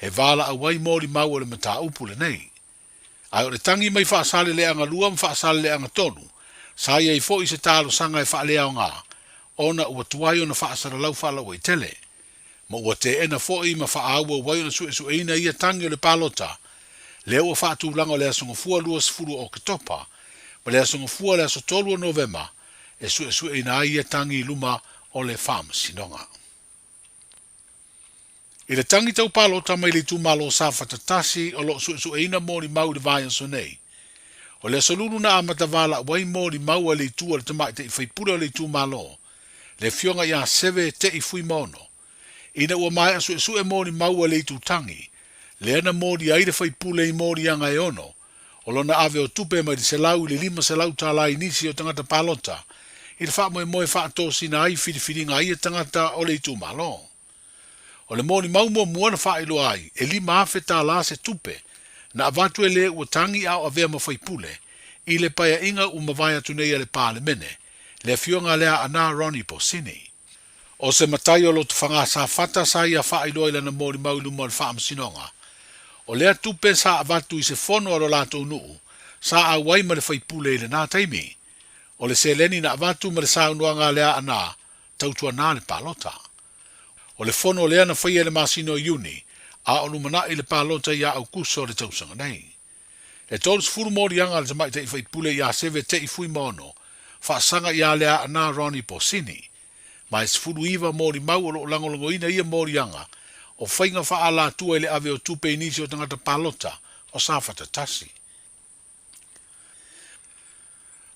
E valaau ai molimau o le mataupu lenei. Ae o le tagi mai Faasaleleaga 2 ma Faasaleleaga 3, sa i ai foi se talosaga e faaleaoga, ona ua tuai ona faasalalau faalauaitele. Ma ua teena foi ma faaauau ai ona suesueina ia tagi o le palota, lea ua faatulaga o le Aso Gafua 20 o Oketopa ma le Aso Gafua le aso 3 o Novema e suesueina ai ia tagi i luma o le Faamasinoga. I le tagi tau palota mai le itumalo o Safata 1 o lo o suesueina molimau i le vaiaso nei. O le Aso Lulu na amata valaau ai molimau a le itu a le tamaitai faipule o le itumalo, le Afioga ia Seve Tei Fuimaono. Ina ua maea suesue molimau a le itu tagi, lea na moli ai le faipule i moliaga e ono, o lona ave o tupe mai le 100 i le 500 tala i nisi o tagata palota, i le faamoemoe faatosina ai filifiliga a ia tagata o le itumalo. O le molimau muamua na faailoa ai, e 5,000 tala se tupe na avatu e le ua tagi a o avea ma faipule i le paeaiga ua mavae atu nei a le Palemene, le afioga lea Ana Ronnie Bosini. O se matai o Lotofaga Safata sa ia faailoa i lana molimau i luma o le Faamasinoga. O lea tupe sa avatu i se fono a lo latou nuu, sa auai ma le faipule i lena taimi. O le seleni na avatu ma le saunoaga a lea Ana, tautuana le palota. O le fono lea na faia i le masina o Iuni, a o lumanai le palota ia Aukuso o le tausaga nei. E 30 moliaga a le tamaitai faipule ia Seve Tei Fuimaono, faasaga ia Leaana Ronnie Bosini. Ma e 19 molimau o lo o lagolagoina ia moliaga o faiga faaalatua i le ave o tupe i nisi o tagata palota o Safata 1.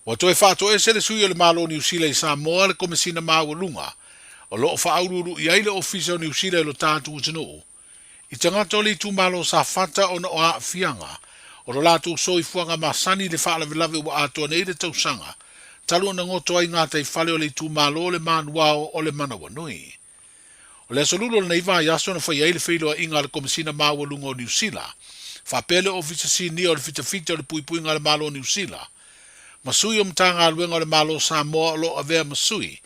Ua toe faatoese le sui o le Malo o Niu Sila i Samoa le Komesina Maualuga o lo o faauluulu i ai le Ofisa o Niu Sila i lo tatou atunuu i tagata o le itumalo o Safata ona o aafiaga o lo latou soifuaga masani i le faalavelave ua atoa nei le tausaga talu ona goto ai gataifale o le itumalo le manuao o le manawanui. O le Aso Lulu o lenei vaiaso na fai ai le feiloaiga a le Komesina Maualuga o Niu Sila, faapea le Ofisa Sinia o le Fitafita o le Puipuiga a le Malo o Niu Sila, ma sui o Matagaluega o le Malo o Samoa o lo o avea ma sui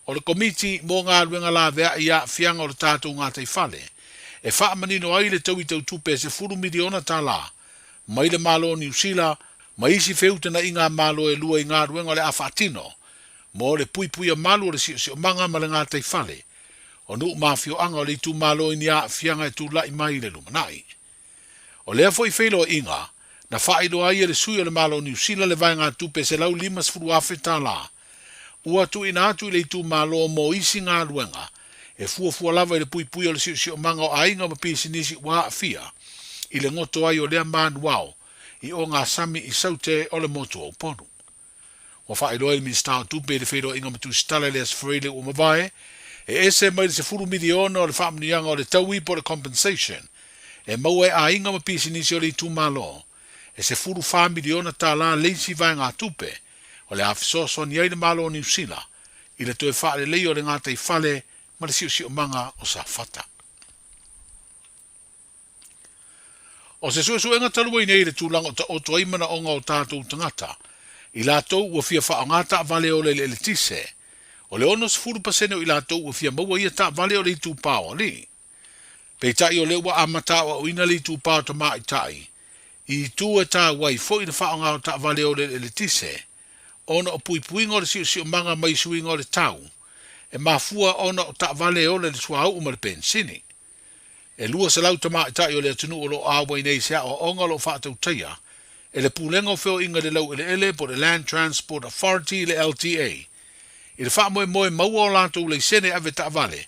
o le Komiti mo Galuega Laveai i Aafiaga o le Tatou Gataifale, e faamanino ai le taui tautupe e $10 miliona mai le Malo o Niu Sila ma isi feutagaiga a Malo e lua i galuega o le a faatino mo le puipuia malu o le siosiomaga ma le gataifale o nuu ma afioaga o le itumalo i ni aafiaga e tulai mai i le lumanai. O lea foi feiloaiga, na faailoa ai e le sui o le Malo o Niu Sila le vaegatupe $150,000 ua tuuina atu i le itumalo mo isi galuega e fuafua lava i le puipuia o le siosiomaga o aiga ma pisinisi ua aafia i le goto ai o lea manuao i ogasami i Saute o le motu o Upolu. Ua faailoa e le Minisita o Tupe i le feiloaiga ma Tusitala i le Aso Faraile ua mavae, e ese mai le $10 miliona o le faamanuiaga o le taui po o le compensation e maua e aiga ma pisinisi o le itumalo, e $14 miliona le isi vaegatupe o le a fesoasoani ai le Malo o Niu Sila i le toe faaleleia o le gataifale ma le siosiomaga o Safata. O se suesuega talu ai nei i le tulaga o taoto ai manaoga o tatou tagata, i latou ua fia faaaoga taavale ola i le eletise, o le 60% o i latou ua fia maua ia taavale o le itupa o alii. Peitai o lea ua amata aoaoina le itupa o tamaitai i itu e taua ai foi le faaaoga o taavale ola i le eletise, ona o puipuiga o le siosiomaga mai suiga o le tau, e mafua ona o taavale e ola i le suauu ma le penisini. E 200 tamaitai o le atunuu o lo o auai nei i se aoaoga o lo o faatautaia e le Pulega o Feoaiga i le Laueleele po o le Land Transport Authority, le LTA, i le faamoemoe maua o latou laisene ave taavale,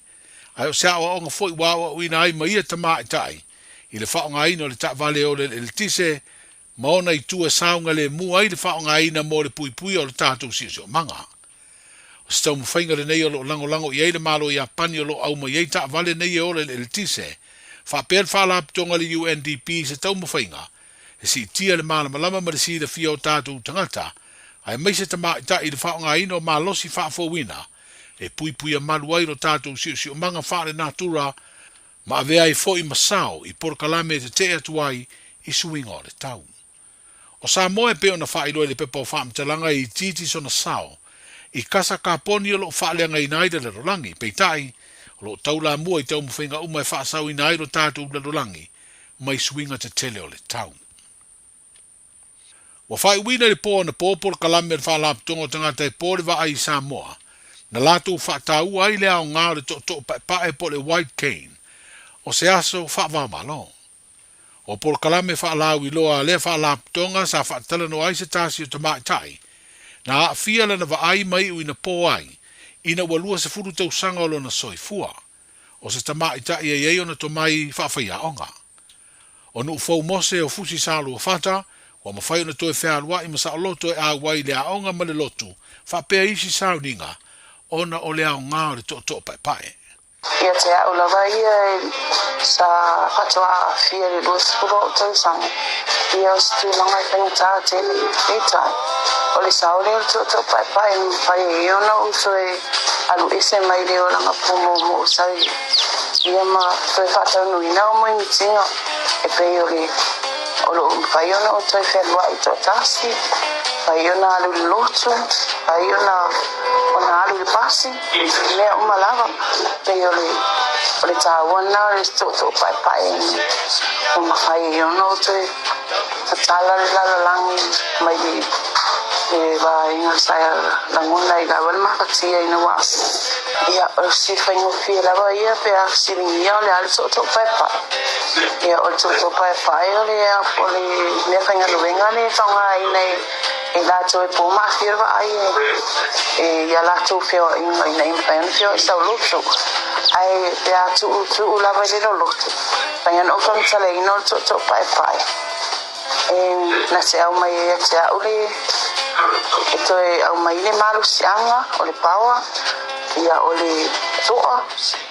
ae o se aoaoga foi ua aoaoina ai ma ia tamaitai i le faaaogaina o le taavale ola i le eletise ma ona itu e saogalemu ai le faaaogaina mo le puipuia o le tatou siosiomaga. O se taumafaiga lenei o lo o lagolago i ai le Malo o Iapani o lo o aumai ai taavale nei e ola i le eletise, faapea le Faalapotopotoga a le UNDP i se taumafaiga e siitia le malamalama ma le silafia o tatou tagata aemaise tamaitai i le faaaogaina o malosi faafouina e puipuia malu ai lo tatou siosiomaga faalenatura ma avea ai foi ma sao i polokalame e tetee atu ai i suiga o le tau. O Samoa e pei ona faailoa i le pepa o faamatalaga e itiiti sona sao i kasa kaponi o lo o faaleagaina ai le lalolagi, peitai, o lo o taulamua i taumafaiga uma e faasaoina ai lo tatou lalolagi. mai suiga tetele o le tau. Ua faaiuina i le po anapo polokalame a le Faalapotopotoga o Tagata e Po le Vaai i Samoa, na latou faataua ai le aoga o le tootoo paepae po o le white cane, o se aso faava-o-Malo. O polokalame faalauiloa a lea Faalapotopotoga sa faatalanoa ai se tasi o tamaitai na aafia lana vaai ma iu ina po ai ina ua 20 tausaga o lona soifua, o se tamaitai e i ai ona tomai faafaiaoga. O Nuufou Mose o Fusi Saluafata, ua mafai ona toe fealuai ma saoloto e auai i le aoga ma le lotu faapea isi sauniga ona o le aoga o le tootoo paepae. Ia te au lava ia sa faatoa aafia i le 20 o ou tausaga, ia o se tulaga e faigata tele. Peitai, o le sao lea o le tootoo paepae e mafai ai ona ou toe alu ese mai le olaga pumoomoo sa ia ma toe faataunuuina au moemitiga e pei o le o lo o mafai ona ou toe fealuai toatasi, mafai ona alu i le lotu, mafai ona ona alu i le pasi, mea uma lava. Pei o le o le taua lena o le tootoo paepae ua mafai ai ona ou toe tatala le lalolagi mai le le vaega sa lagona ai lava le mafatia ina ua ia o se faigofie lava ia pe a fesiligia o le a le tootoo paepae. Ia o le tootoo paepae o le o le meafaigaluega lea e faaaogaina e e latou e po ma afio le vaai e i a latou feoaiga ina ia mafai ona feoai saoloto. Ae pe a tuutuu lava i le loloto, mafai ona ou faamatalaina o le tootoo paepae e na te aumai ai ia te au le e toe aumai le malosiaga o le power, ia o le toa,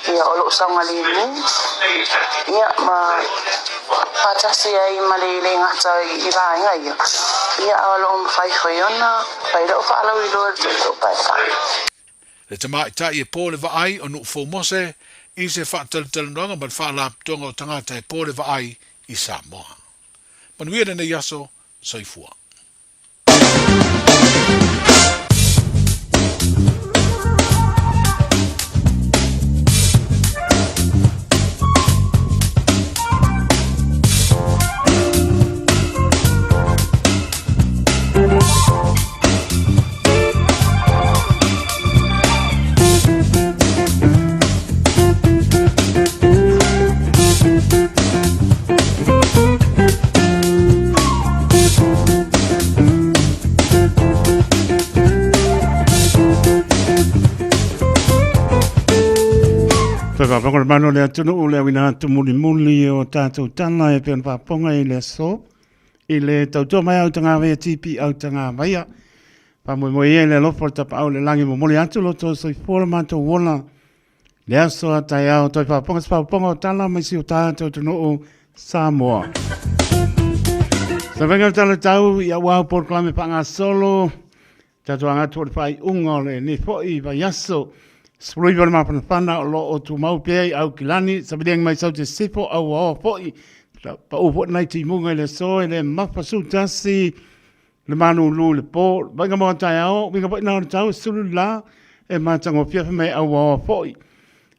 ia o lou saogalemu, ia ma faatasi ai ma le le gata i vaega ia, ia a o lo o mafai foi ona fai lau faalauiloa i le tootoo paepae. Le tamaitai e po le vaai o Nuufou Mose i se faatalatalanoaga ma le Faalapotopotoga o Tagata e Po le Vaai i Samoa. Manuia lenei aso, soifua. Toe faafofoga le mamalu o le atunuu le auina atu mulimuli o tatou tala e pei ona faafofoga i le aso i le tautua mai a Autagavaia TP Autagavaia. Faamoemoe ia i le alofa o le Tapaau i le Lagi e momoli atu lo outou soifua lo matou ola le aso a taeao toe faafofoga se faafofoga o tala mai si o tatou atunuu Samoa. Sa faiga le tala tau i au au polokalame faagasolo tatou aga atu o le faaiuga o lenei foi vaiaso. 19 le mafanafana o lo o tumau pea i Aukilani, saviliagi mai sau te sifo au aoa foi, pau foi nai timuga i le aso e le mafa sutasi le malulu i le po, vaiga mo taeao, uiga foi na o le tau sulu la e matagofie fai mai au aoa foi.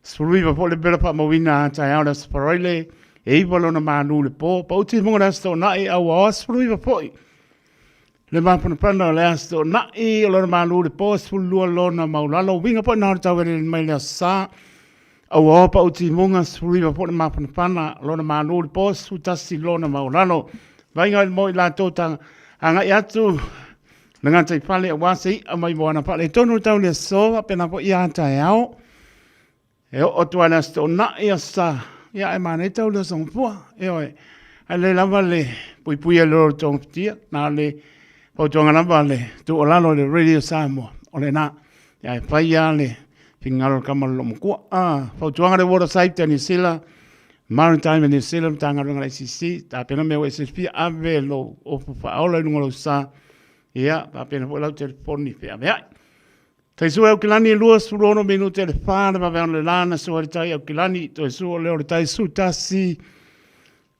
19 foi le pela faamauina a taeao le aso Faraile, e iva lona malu i le po, pau timuga le aso Toonai au aoa 19 foi. Le mapanapana o le aso Toonai o lona malu i le po, 12 lona maulalo, uiga foi na o le tau elelele mai le aso Sa. Au aoa pau timuga, 19 foi le mapanapana, lona malu i le po, 11 lona maulalo. Vaiga i le mo i latou ta agai atu le gataifale aua se i'a mai moana faaletonu le tau le aso faapena foi ia taeao. E oo atu lava i le Aso Toonai, Aso Sa, ia ae manaia tau le Aso Gafua, ioe. Ae lelei lava le puipuia i le togafitia, na o le fautuaga lava le tuualalo i le Radio Samoa, o lena. Ae fai lava le finagalo o le tama lolomatua. Ah, fautuaga le Waterside a Niu Sila, Maritime New Zealand, Matagaluega a le ACC, tapena mea ua e silafia, ave lou ofu faaola i luga o lou sa, ia, faapena foi lau telefoni feaveai. Tai sua e Aukilani e 26 minute le 4 le vave le la na sua le tai Aukilani toe sua leo le tai su tasi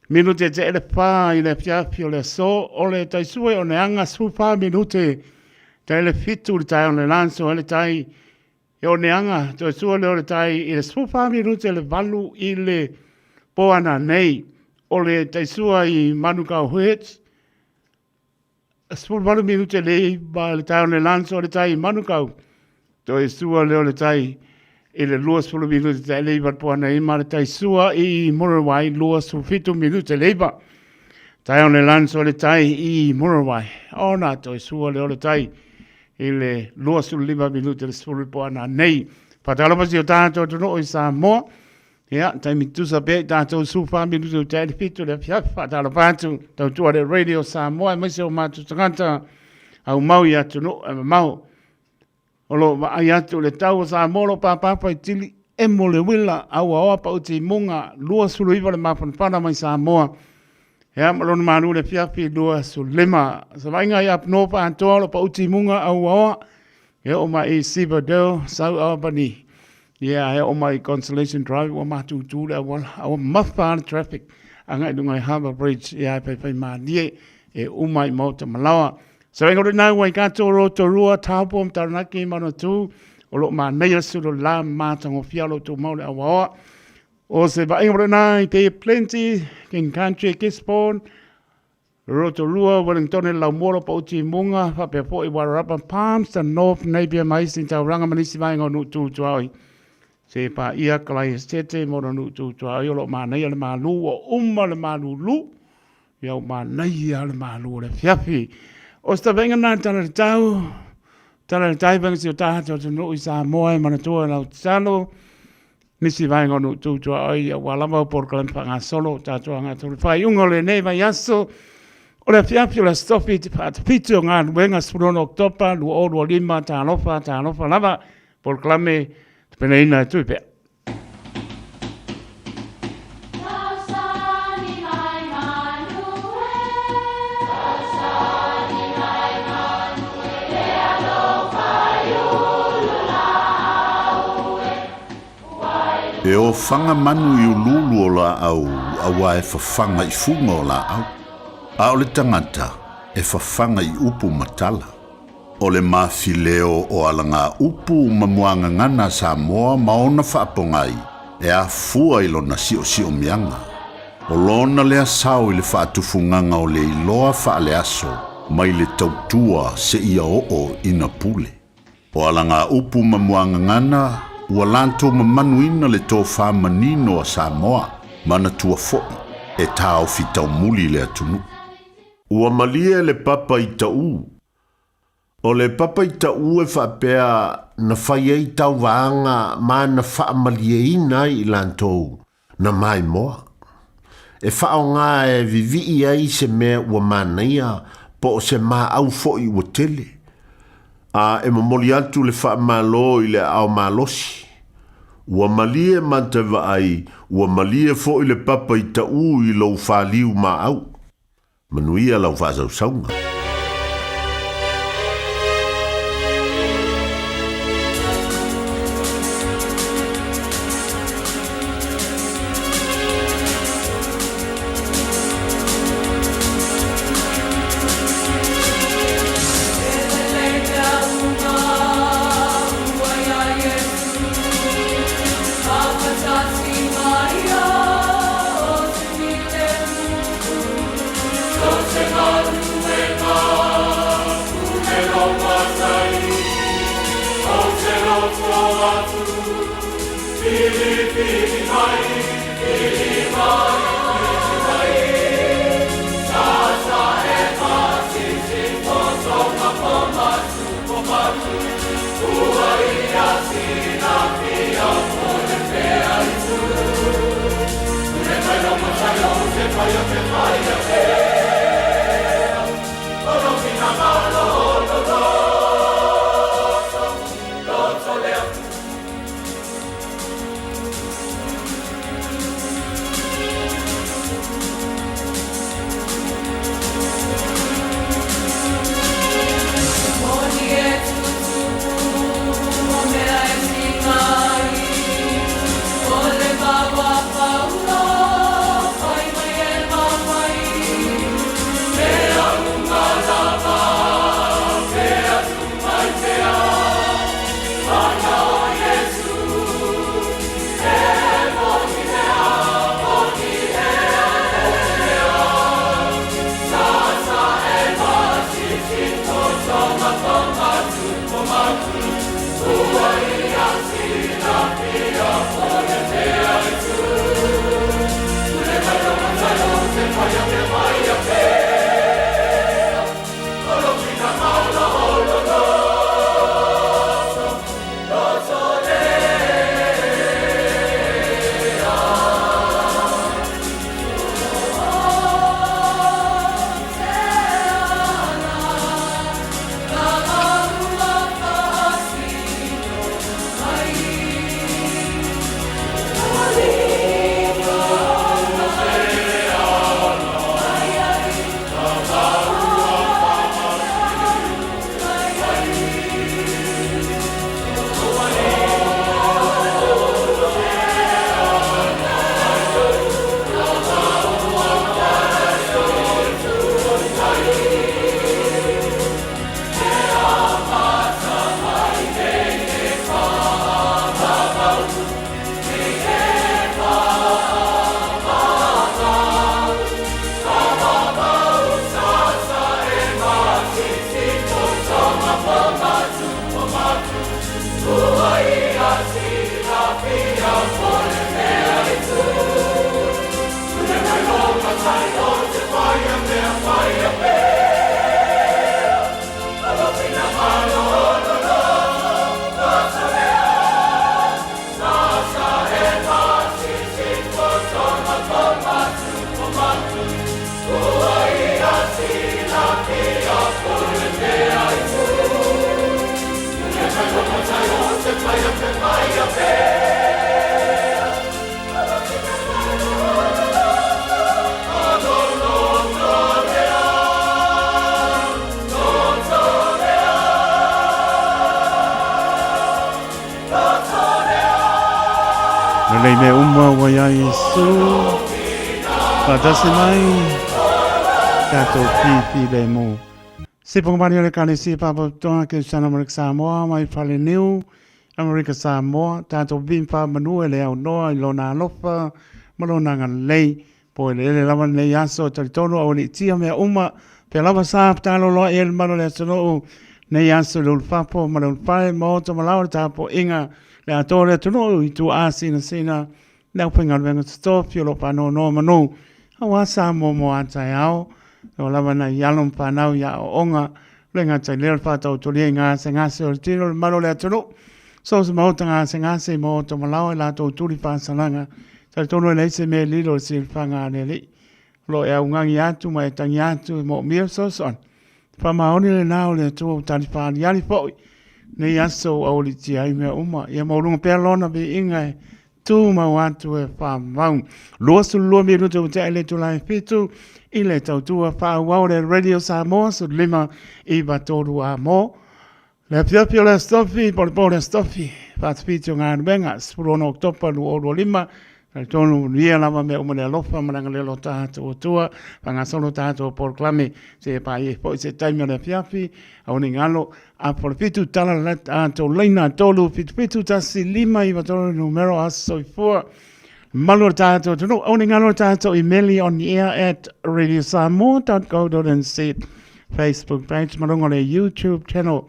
minute te ele 4 i le afiafi o le aso o le tai sua e oneaga 14 minute te ele 7 le tai o le la na sua le tai e oneaga toe sua leo le tai i le 14 minute le 8 i le poana nei. O le taisua i Manukau Hertz, 18 minute le iva le taeao le lanso o le tai i Manukau, toe sua lea o le tai i le 20 minute tae le iva le poana ima le tai sua i Muriwai, 27 minute le iva. Taeao le lanso o le tai i Muriwai, ona toe sua lea o le tai i le 25 minute le 10 le poana nei. Whātalofa si o tātou atunuu i Samoa. Ia, taimi tusa pea i tātou 14 minute o te aile fitu le afiafi, whātalofa atu, tautua le Radio Samoa, e maise o mātou tagata, au mau i atunuu e mamao. O lo vaai atu le tau o Samoa lo pāpāpa i tili e mo le wila, aua oa pa uti i munga, 29 le mafanafana mai Samoa. Ia, ma lona malu le afiafi 25. Sa vaaiga i Up North atoa o lo pa uti i munga aua oa, e oo mai i Civadale, South Albany. Ia, e oo mai i Consolation Drive, ua matutu le auala, a ua mafa le traffic agai i luga i Harbour Bridge, ia e faifai malie e uma i Maota Malaoa. Sa vaaiga o lena Waikato, Rotorua, Taupo ma Taranaki, Manatū, o lo o manaia sulu la matagofie o lo o tumau le auaoa. O se vaaiga o lena i Bay of Plenty, King Country, Gisborne, Rotorua, Wellington, Laumua, Lopauti, Munga, faapea foi Wairarapa, Palmerston North, Napier ma isi taulaga ma nisi vaega o nuu tu tuaoi. Se paia kalai esete mo nuu tu tuaoi o lo o manaia le malu ua uma le malulu. Ia ua manaia le malu o le afiafi. O se taveaiga na tala le tau, tala le tai vaega si o tātou atunuu i Samoa e manatua e lau tatalo. Nisi vaega o nuu tu tuaoi aua lava o polokalame faagasolo o tātou aga le faaiuga o lenei vaiaso o le afiafi o le Aso Tofi te faatafitu o galuega 16 Oketopa 2025. Talofa, talofa lava, polokalame tapenaina e tui pea. E ofaga manu i uluulu o laau auā e fafaga i fuga o laau, a o le tagata e fafaga i upu ma tala. O le mafileo o alaga upu ma muagagana a Samoa ma ona faapogai e afua i lona siosiomiaga. O lona lea sao i le faatufugaga o le iloa faaleaso mai le tautua seia oo ina pule. O alaga upu ma muagagana ua latou mamanuina le tofa manino a Samoa, manatua foi e taofi taumuli le atunuu. Ua malie le papa i taʻu. O le papa i taʻu e faapea na fai ai tauvaaga ma na faamalieina ai i latou na maimoa. E faaaoga e vivii ai se mea ua manaia po o se maau foi ua tele. A e momoli atu le faamalo i le aao malosi. Ua malie ma te vaai, ua malie foi le papa i taʻu i lou faliu maau. Manuia lau faasausauga. Lelei mea uma ua iā Iesu, faatasi mai, tatou fifilemu. Se pogamalie o le Ekalesia Faapatoa Kerisiano Amerika Samoa mai Faleniu, Amerika Samoa, tatou vim faamanu e le aunoa i Lona alofa ma Lona agalelei. Po eleele lava lenei aso, talitonu aualiitia mea uma, pea lava sa taloloa i ai le malu o le atunuu, nei aso i le ulufapo ma le ulufale, maota ma lao le tapuaiga, le atoa o le atunuu i tuaa sinasina, le aufaigaluega totofi o lo o faanonomanu aua Samoa mo a taeao, ua lava nai alo ma fanau i aoaoga, le gata i lea o le faataotolia i gasegase o le tino o le malu o le atunuu, so o se maota gasegase i maota malao i latou tuli faasalaga, talitonu e leai se mea e lilo i le silafaga a le Alii. O lo o e augani atu ma e tagi atu e moomia le fesoasoani. Faamaoni lena o le Atua ua tali faaliali foi nei aso ua aualiitia ai mea uma. Ia maualuga pea Lona viiga e tumau atu e faamau. 22 minute ua tea i le itula e 7 i le tautua faaauau le Radio Samoa 15 9 3 a mo. Le afiafi o le Aso Tofi, po o le po o le Aso Tofi, faatafiti o galuega, 16 Oketopa 2025, talitonu manuia lava mea uma le alofa ma le agalelei o tatou Atua, faagasolo tatou polokalame, seia paia ai foi se taimi o le afiafi, aua ne i galo, apo le 7 tala le tatou laina 3 7 7 1 5 9 3 numero aso soifua. Malu o le tatou atunuu, aua ne i galo le tatou imeli on the air at radiosamoa.co.nz, Facebook page ma luga o le YouTube channel.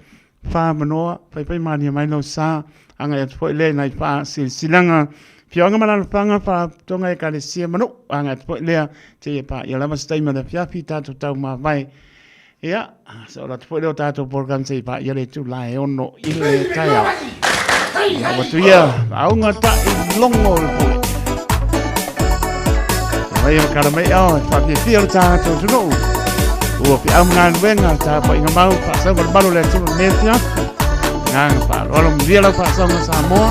Whamanoa, whaiwhai mānia mai lau sa, agai atu foi lea i nai whaasilasilaga, fioanga ma lalofaga, faalapotopotoga ekalesia ma nuu, agai atu foi lea, seia paia lava se taimi o le afiafi tatou taumavae. Ia, se ola atu foi lea o tatou polokalame seia paia le itula e 6 i le taeao. Ia, ua atu ia, auga ta'i logo o le pule. Ia mai o kara mai ao, e whaafiafia o le tatou atunuu. Ua feau ma galuega, tapuaiga mau, faasauga le malu o le atunuu i lenei afiafi. Agaga faaaloalo, manuia lau faasauga Samoa.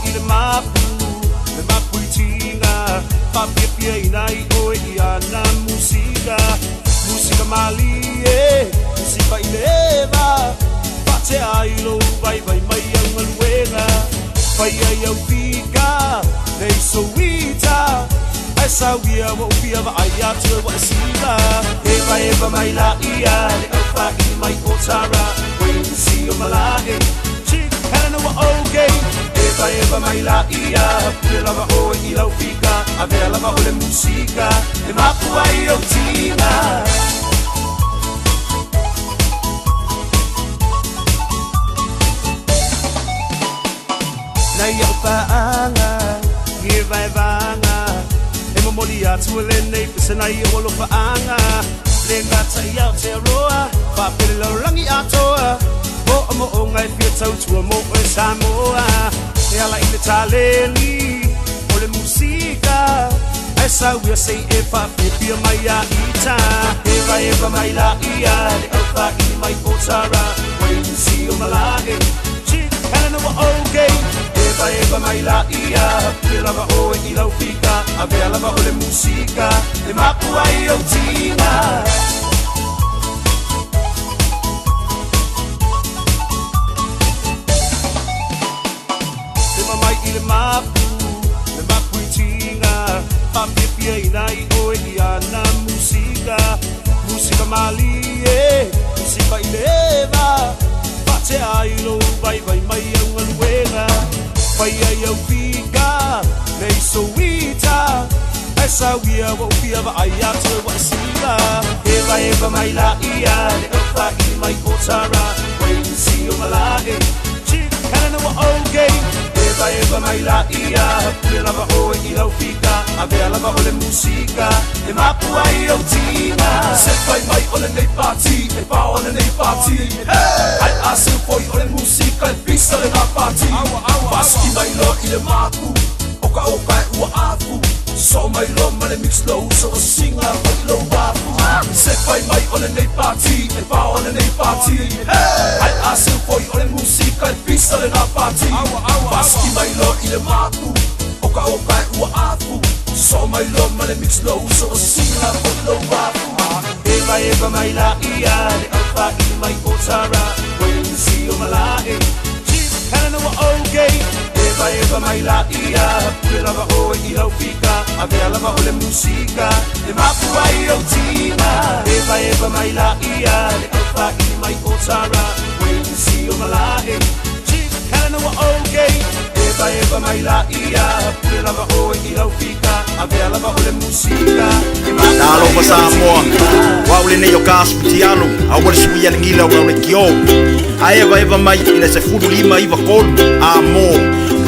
i le mapu, le mapu i tiga Faapiapiaina ai oe i ana musika Musika malie, musika i le eva Faatea ai lou vaivai mai au galuega Fai ai au fika, le isoita Ae sauia ua ou fia vaai atu e ua e siva Evaeva mai laia le aufaili mai o Tara Wayne o Malae Chick Helena ua okay Evaeva mai laia pule lava oe i lau fika Avea lava o le musika e mapu ai ou tiga Nai au paaga i evaevaga E momoli atu e lenei pese nai ou alofaaga Le gata i Aotearoa faapea le lalolagi atoa Moomooga e fia tautua mo oe Samoa E ala i le taleni o le musika Ae sauia sei e faafiafia mai ia ita Evaeva mai laia le aufaili mai o Tara Wayne o Malae Chick Helena ua okay Evaeva mai laia pule lava oe i lau fika Avea lava o le musika e mapu ai ou tiga E mamai i le mapu, le mapu i tiga Faapiapiaina ai oe i ana musika Musika malie, musika i le eva Faatea ai lou vaivai mai au galuega Fai ai au fika, le isoita Ae sauia ua ou fia vaai atu e ua e siva Evaeva mai laia le aufaili mai o Tara Wayne o Malae Chick Helena ua okay Evaeva mai laia pule lava oe i lau fika Avea lava o le musika e mapu ai ou tiga Se fai mai o lenei pati, e pao lenei pati Ai a se foi o le musika e pisa le ngā pati Paski mai lo i le mapu, o ka o ka e ua afu So mai lo ma le mix lo so o singa fai lo wafu Se fai mai o lenei pati, e pao lenei pati Ai a se foi o le musika e pisa le ngā pati Paski mai lo i le mapu, o ka o ka e ua afu So mai lo ma le mix lo so o singa fai lo wafu Evaeva mai laia le aufaili mai o Tara Wayne o Malae Chick Helena ua okay Evaeva mai laia pule lava oe i lau fika Avea lava o le musika e mapu ai ou tiga Evaeva mai laia le aufaili mai o Tara Wayne o Malae Chick Helena ua okay Evaeva mai laia pule lava oe i lau fika Avea lava o le musika e mapu Talo ai ma ou Samoa tiga Wa ule nei o ka aspitialo A ua le sui ale ngila o le kio A eva eva mai i le 1593 A mo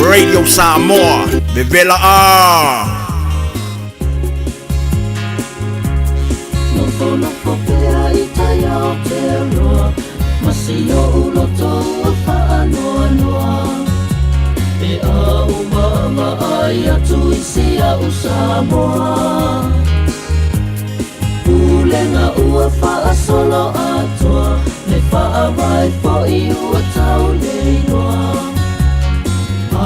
Radio Samoa Vevela a Nofonofo pea i tai Aotearoa Ma si ou loto ua faanoanoa Pe a o vaavaai atu i si a'u Samoa Pulega ua faasolo atoa Le faavae fo'i ua tau le iloa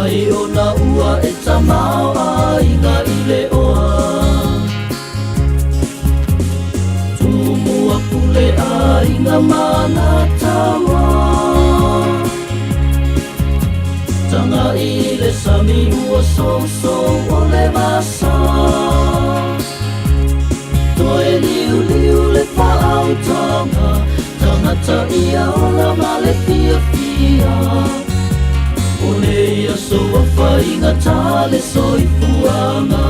Ai ona ua e tamaoaiga i le oa Tumua pule aiga ma alataua Tagai i le sami ua sousou o le vasa Toe liuliu le faautaga Tagata ia ola ma le fiafia O le aso ua faigata le soifuaga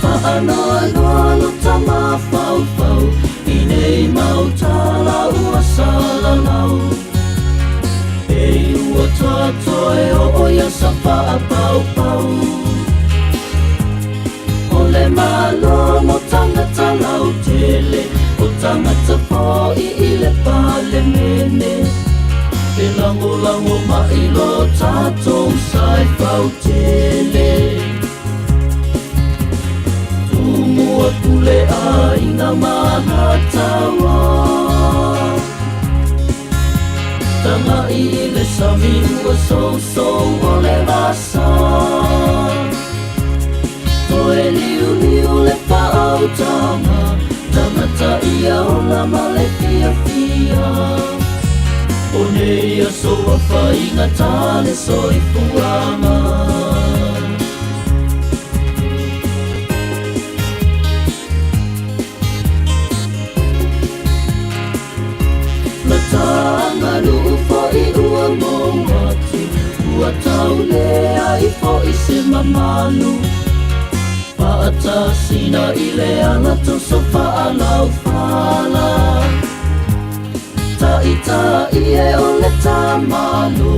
Faanoanoa lo tamafaufau I nei mau tala ua salalau E ua toatoe o ia sa faapaupau O le malo mo tagata lautele O tagata fo'i ma Alataua. Tagai i le sami ua sousou o le vasa. Toe liuliu le faautaga, tagata ia ola ma le fiafia. O nei aso ua faigata le soifuaga. Latagaluu fo'i ua mou atu, ua tauleai fo'i se mamalu. Faatasina i le ala toso faalaufala. Taitai e o le tamalo,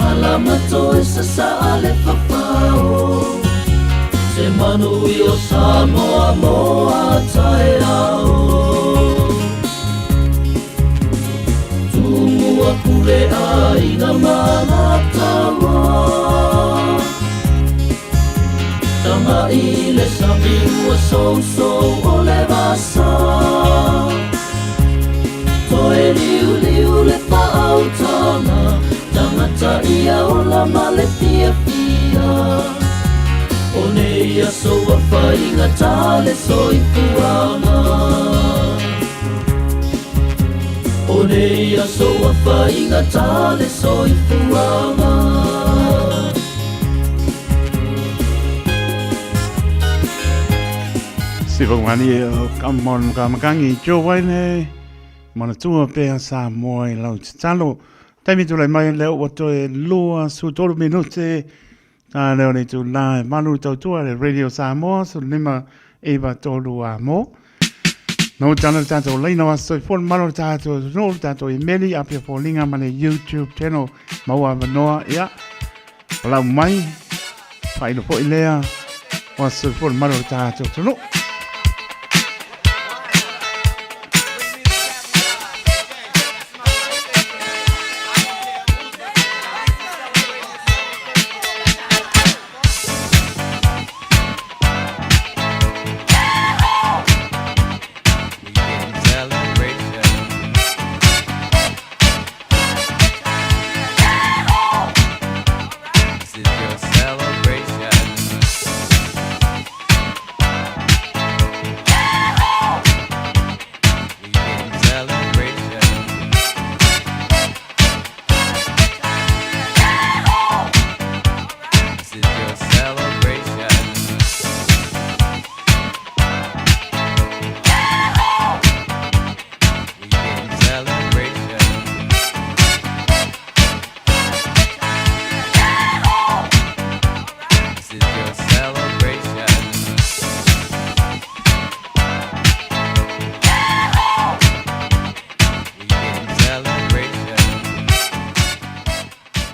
alama toe sasaa le fafao. Se manui o Samoa mo a taeao. Tumua pule aiga ma Alataua. Tagai i le sami ua sousou o le vasa. Toe liuliu le faautaga, tagata ia ola ma le fiafia. O nei aso ua faigata le soifuaga. O nei aso ua faigata le soifuaga. Siva wani o kamon ka makangi jo waine mana tua pea sa moa i lau tatalo. Taimi tūlai mai leo ua toe lua su tolu minute ta leo nei tu la e malu tautua le Radio Samoa su lima iwa tolu a mo. No tana le tātou leina wa soi fo malo le tātou no le tātou imeli apia fōlinga ma le YouTube channel maua manoa ia. Palau mai whailo fo i lea wa soi fo malo le tātou tunu.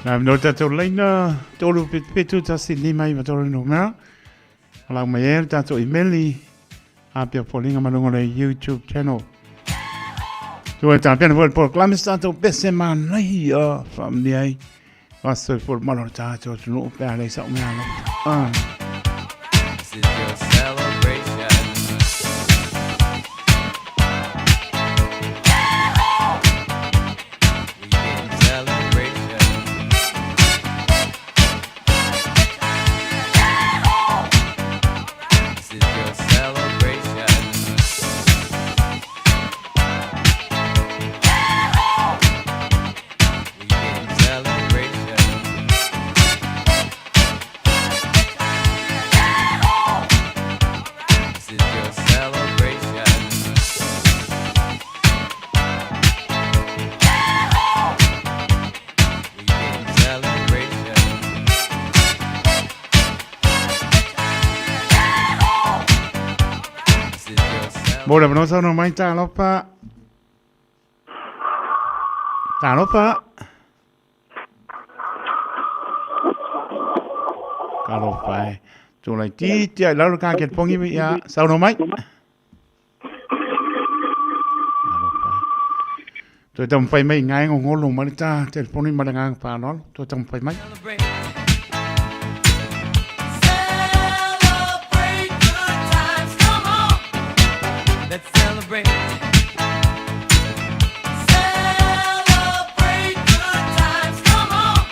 Nā no tātou leina, tolu petu tasi lima i matoro no mera. Alau mai e tātou imeli, a pia polinga malunga le YouTube channel. Tua tā pena fo por klamis tātou pese manai a whamni ai. Waso fo malo tātou tunu pea le sa umea lo. Ah. This is your celebration. Weekend celebration. This is your celebration. Weekend celebration. This is your celebration. Weekend celebration. This is your celebration. Mo le manosa no mai tālopa. Tālopa. Kalofa e. Tūlai titi ai lalo kā ke pongi ia sauno mai. Alofa. Toe tamu whai mai ngai ngolo mai tā telefoni ma le ngā whānalo. Toe tamu whai mai. Celebrate good times, come on. Let's celebrate. celebrate. Celebrate good times, come on.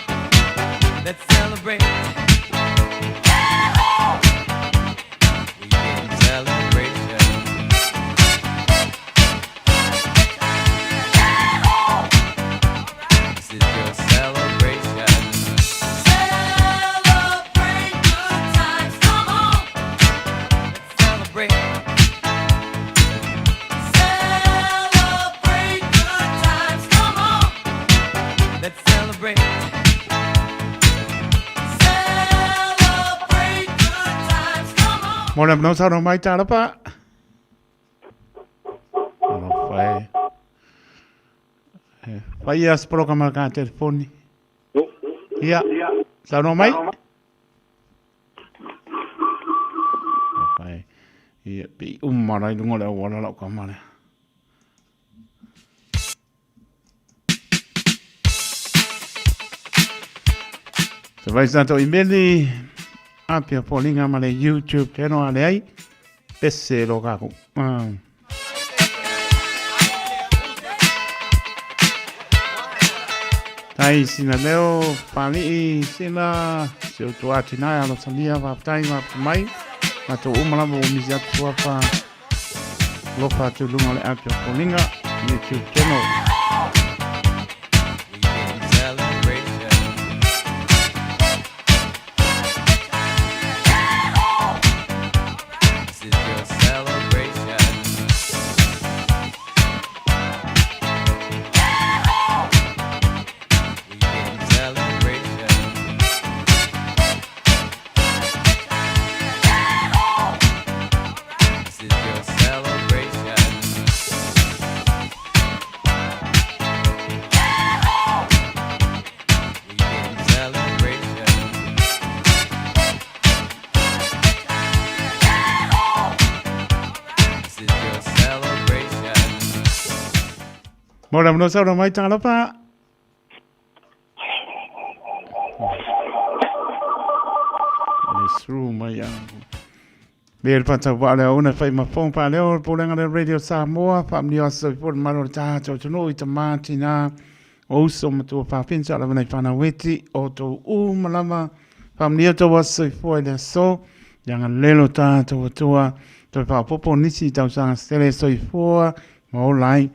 Let's celebrate. We can celebration. This is your celebration. Celebrate good times, come on. Let's celebrate. Celebrate good times, come on. Let's celebrate. Celebrate good times, come on. Mo le avanoa saunoa mai Talofa. Alofa e. E fai ia se polokama ka telefoni. Ia, saunoa mai. Alofa e. Ia, pi uma lai lunga o le auala lau kama lea. Se vai sa tatou imeli Apia Foliga ma le YouTube channel a leai pese lo kakou. Tai sina leo Pali'i sila si o tua atinai alosalia faafetai mai matou uma lava ua misi atu suafa alofa atu i luga o le Apia Foliga YouTube channel. We can celebration. This is your celebration. We can celebration. This is your celebration. We can celebration. This is your celebration. Mo le avanoa saunoa mai Talofa. Le sru mai a. Me le pata wa le ona fai ma fong pa leo pulega le Radio Samoa faamanuia aso soifua le mamalu o le tatou atunuu i tama tina o uso ma tua fafine sa lava nai fanau eti o tou uma lava faamanuia tou aso soifua i le aso ia galelo tatou Atua toe faaopoopo nisi i tausaga sele soifua ma ola ai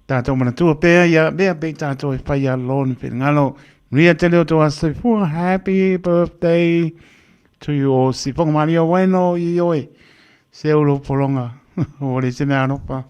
tatou manatua pea ia mea pei tatou e fai a lona finagalo manuia tele o tou aso soifua happy birthday to you all sifoga malia weno i oe se ulo pologa o le se mea alofa.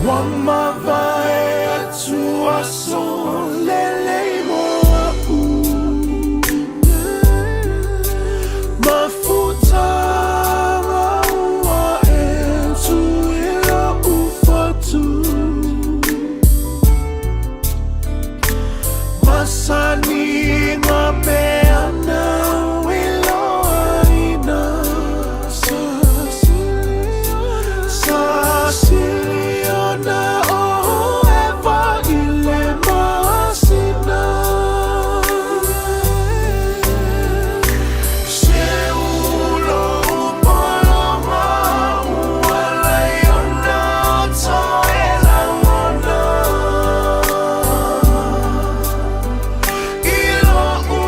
Ua mavae atu aso lelei mo a'u Mafutaga ua e tu i lo'u fatu Masani peana iloaina Sa siliona o eva i le masina Se ulo pologa ua laiona toe lagona I lo'u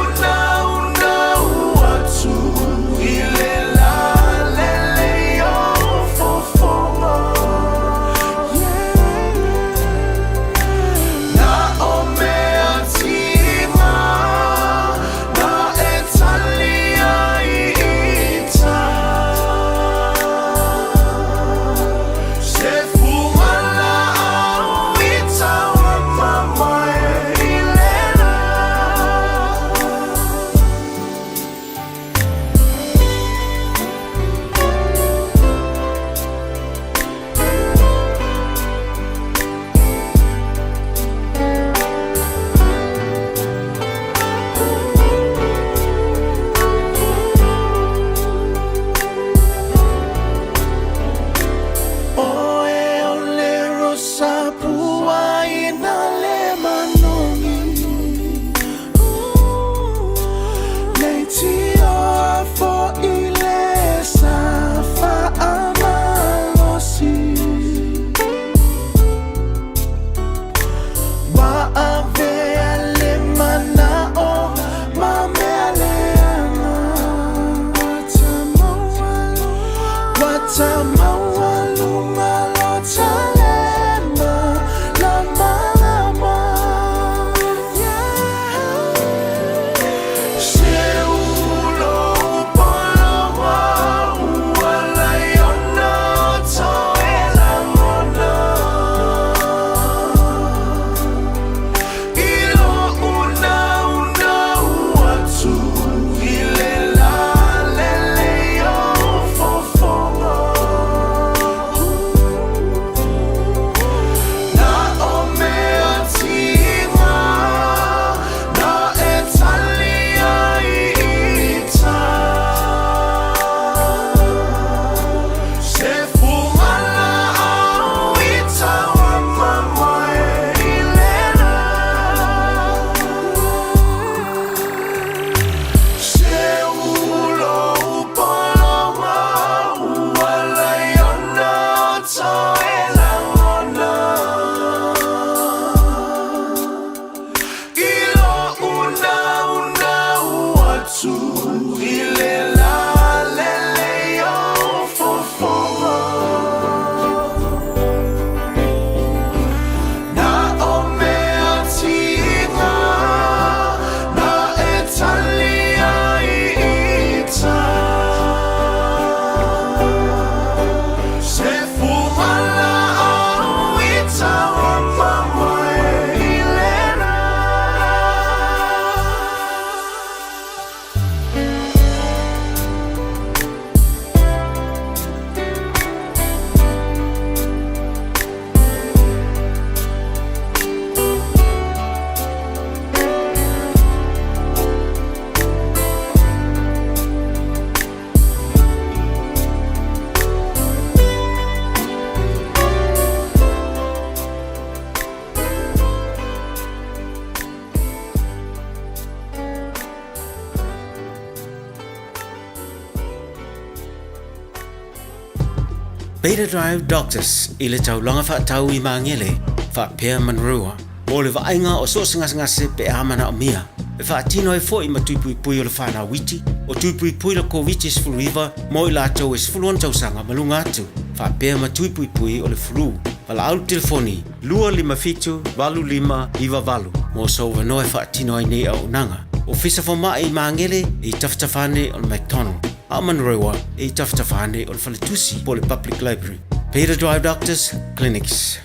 Beta Drive Doctors i le taulaga faatau i Magele faapea Manurewa mo le vaaiga o so o se gasegase pe a manaomia. E faatino ai foi ma tui puipui o le fanau iti, o tui puipui le Koviti-19 mo i latou e 16 tausaga ma luga atu, faapea ma tui puipui o le flu. Valaau le telefoni 257 8598 mo sou avanoa e faatino ai nei auaunaga. Ofisa Fomai i Magele i tafatafa ane o le McDonald, a o Manurewa i tafatafa ane o le Faletusi po o le Public Library. Peter Drive Doctors Clinics.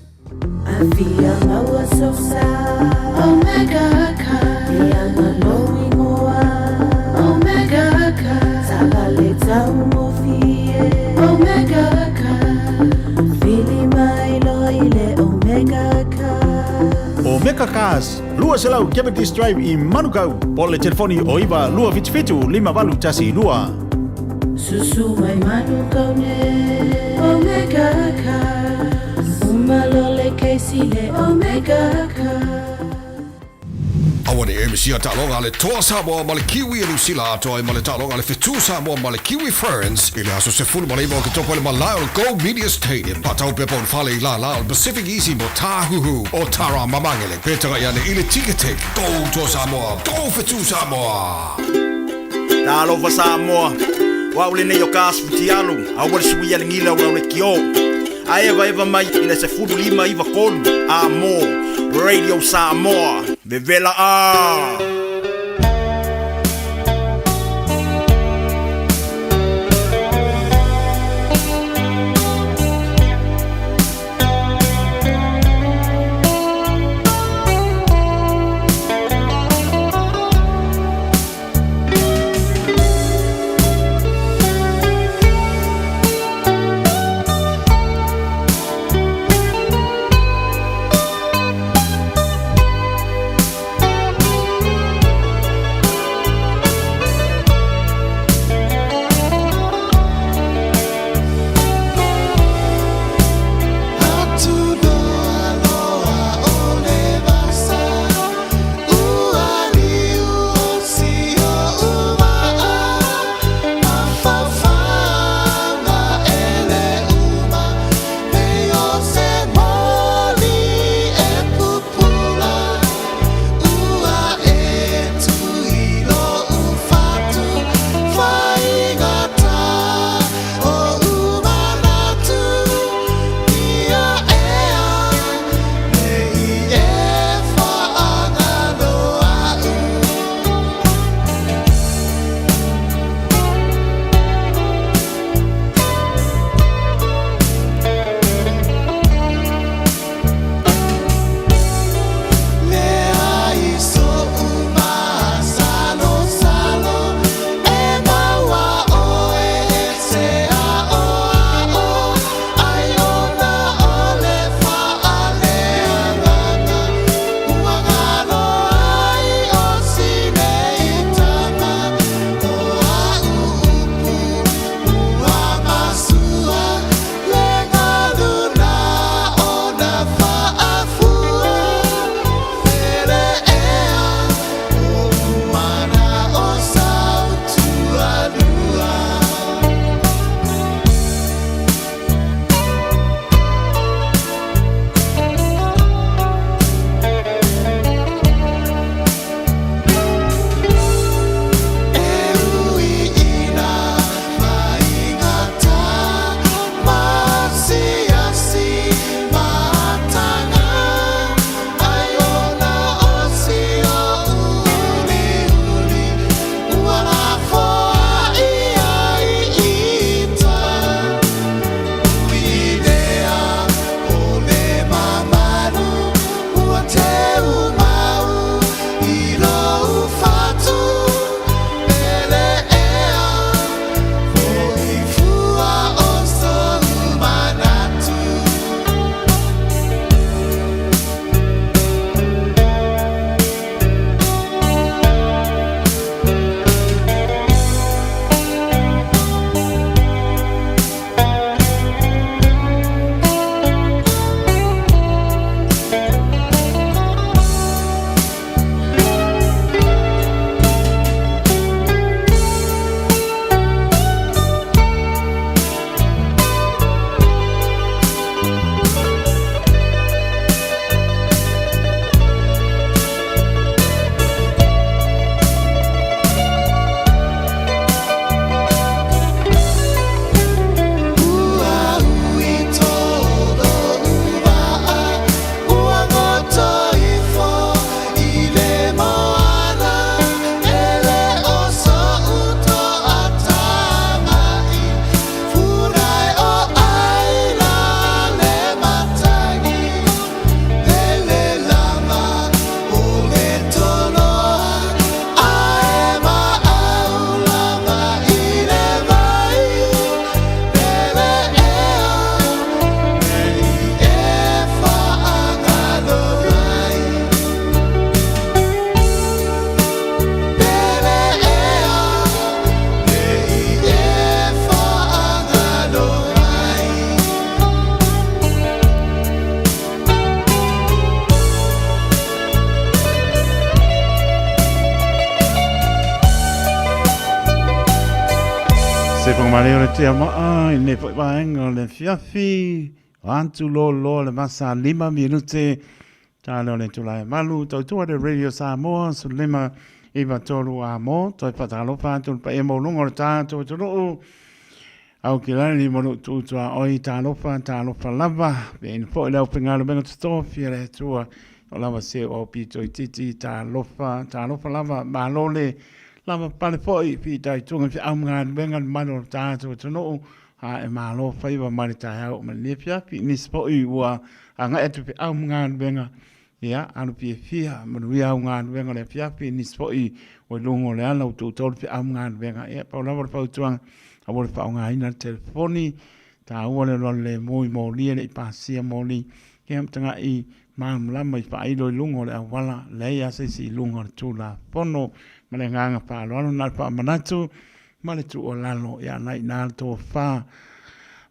Afia maua sosa Omega ka Ianga lou ingoa Omega ka Taavale taugofie Omega ka Vili mai loa i le Omega ka Omega Cars, 200 Cavendish Drive i Manukau, po o le telefoni o 9 277 5812. Susu mai Manukau nei Omega Cars Uma loa le kesi le Omega Cars. Aua ne i misia taaloga a le Toa Samoa ma le Kiwi a Niu Sila atoa ai ma le taaloga a le Fetu Samoa ma le Kiwi Ferns i le aso 19 o Oketopa i le malae o le Go Media Stadium. Faatau pepa o le fale i lālā o le Pacific Easy mo Tāhuhu o Tara ma Magele. Pe tagai ane i le Ticketek. Go Toa Samoa! Go Fetu Samoa! Talofa Samoa, o au lenei o Kas Futialu, aua le suia le gila o lau lekiō. A evaeva mai i le 15 9 3 a mo Radio Samoa, vevela a! Pagamaleo le tea maa i lenei foi vaega o le afiafi. Atu loa le vasa 5 minute tala o le itula e 8. Tautua le Radio Samoa 15 9 3 a mo. Toe whatalofa atu le paia maualuga o le tatou atunuu. Aukilani ma lou tuutuaoi, talofa, talofa lava. Viiina foi le aufaigaluega totofi a le Atua o lava se o au pito itiiti, talofa, talofa lava. Malo le lava pale foi, fitaituga i feau ma galuega le mamalu o le tatou atunuu, a e malo faiva mai le taeao ma lenei afiafi. Nisi foi ua agai atu i feau ma galuega, ia, alu fiafia, manuia au galuega o le afiafi, nisi foi ua i luga o le ala ua tuutau le feau ma galuega. Ia, pau lava le fautuaga, aua le faaaogaina le telefoni, taua le alualu lemu i moli e le i pasia moli, ia ma tagai malamalama i faailo i luga o le auala, leai lava se isi i luga o le Tulafono. Ma le agaga faaaloalo, na o le faamanatu ma le tuualalo, ia na i ina le tofa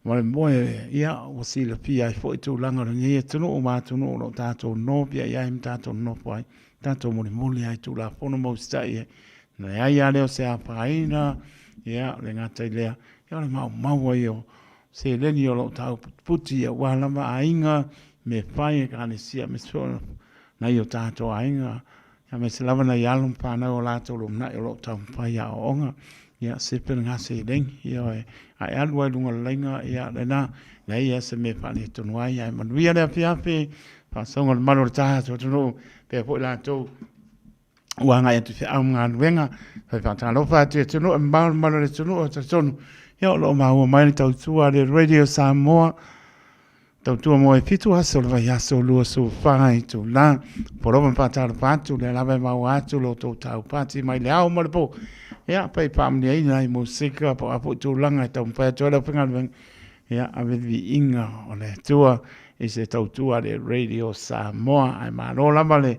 ma le moe, ia ua silafia ai foi tulaga o lenei atunuu ma atunuu o lo o tatou nofia i ai ma tatou nonofo ai, tatou mulimuli ai i Tulafono ma usitai ai. Leai lava lea o se afaina, ia le gata i lea, ia o le maumau ai o seleni o lo o tauputiputi aua lava aiga, mea fai, ekalesia, aemaise foi o nai o tatou aiga, aemaise lava nai alo ma fanau o latou lumanai o lo o taumafai i aoaoga, ia sefe lena seleni, ioe, a e alu lava i luga o le laina, ia lena, leai lava se mea e faaletonu ai, ae manuia le afiafi, faasauga o le malu o le tatou atunuu, faapea foi latou ua agai atu i feau ma galuega, fai faatalofa atu i atunuu e mamao le malu o le atunuu, e talitonu, ia o lo o maua mai le tautua a le Radio Samoa, Tautua mo e 7 aso o le vaiaso 24 itula. Poloa ma faatalofa atu, lea lava e maua atu lo outou taupati mai le ao ma le po. Ia, pe i faamanuiaina i musika po o a foi tulaga e taumafai atu ai le aufaigaluega. Ia, ave le viiga o le Atua i se tautua a le Radio Samoa. Ae malo lava le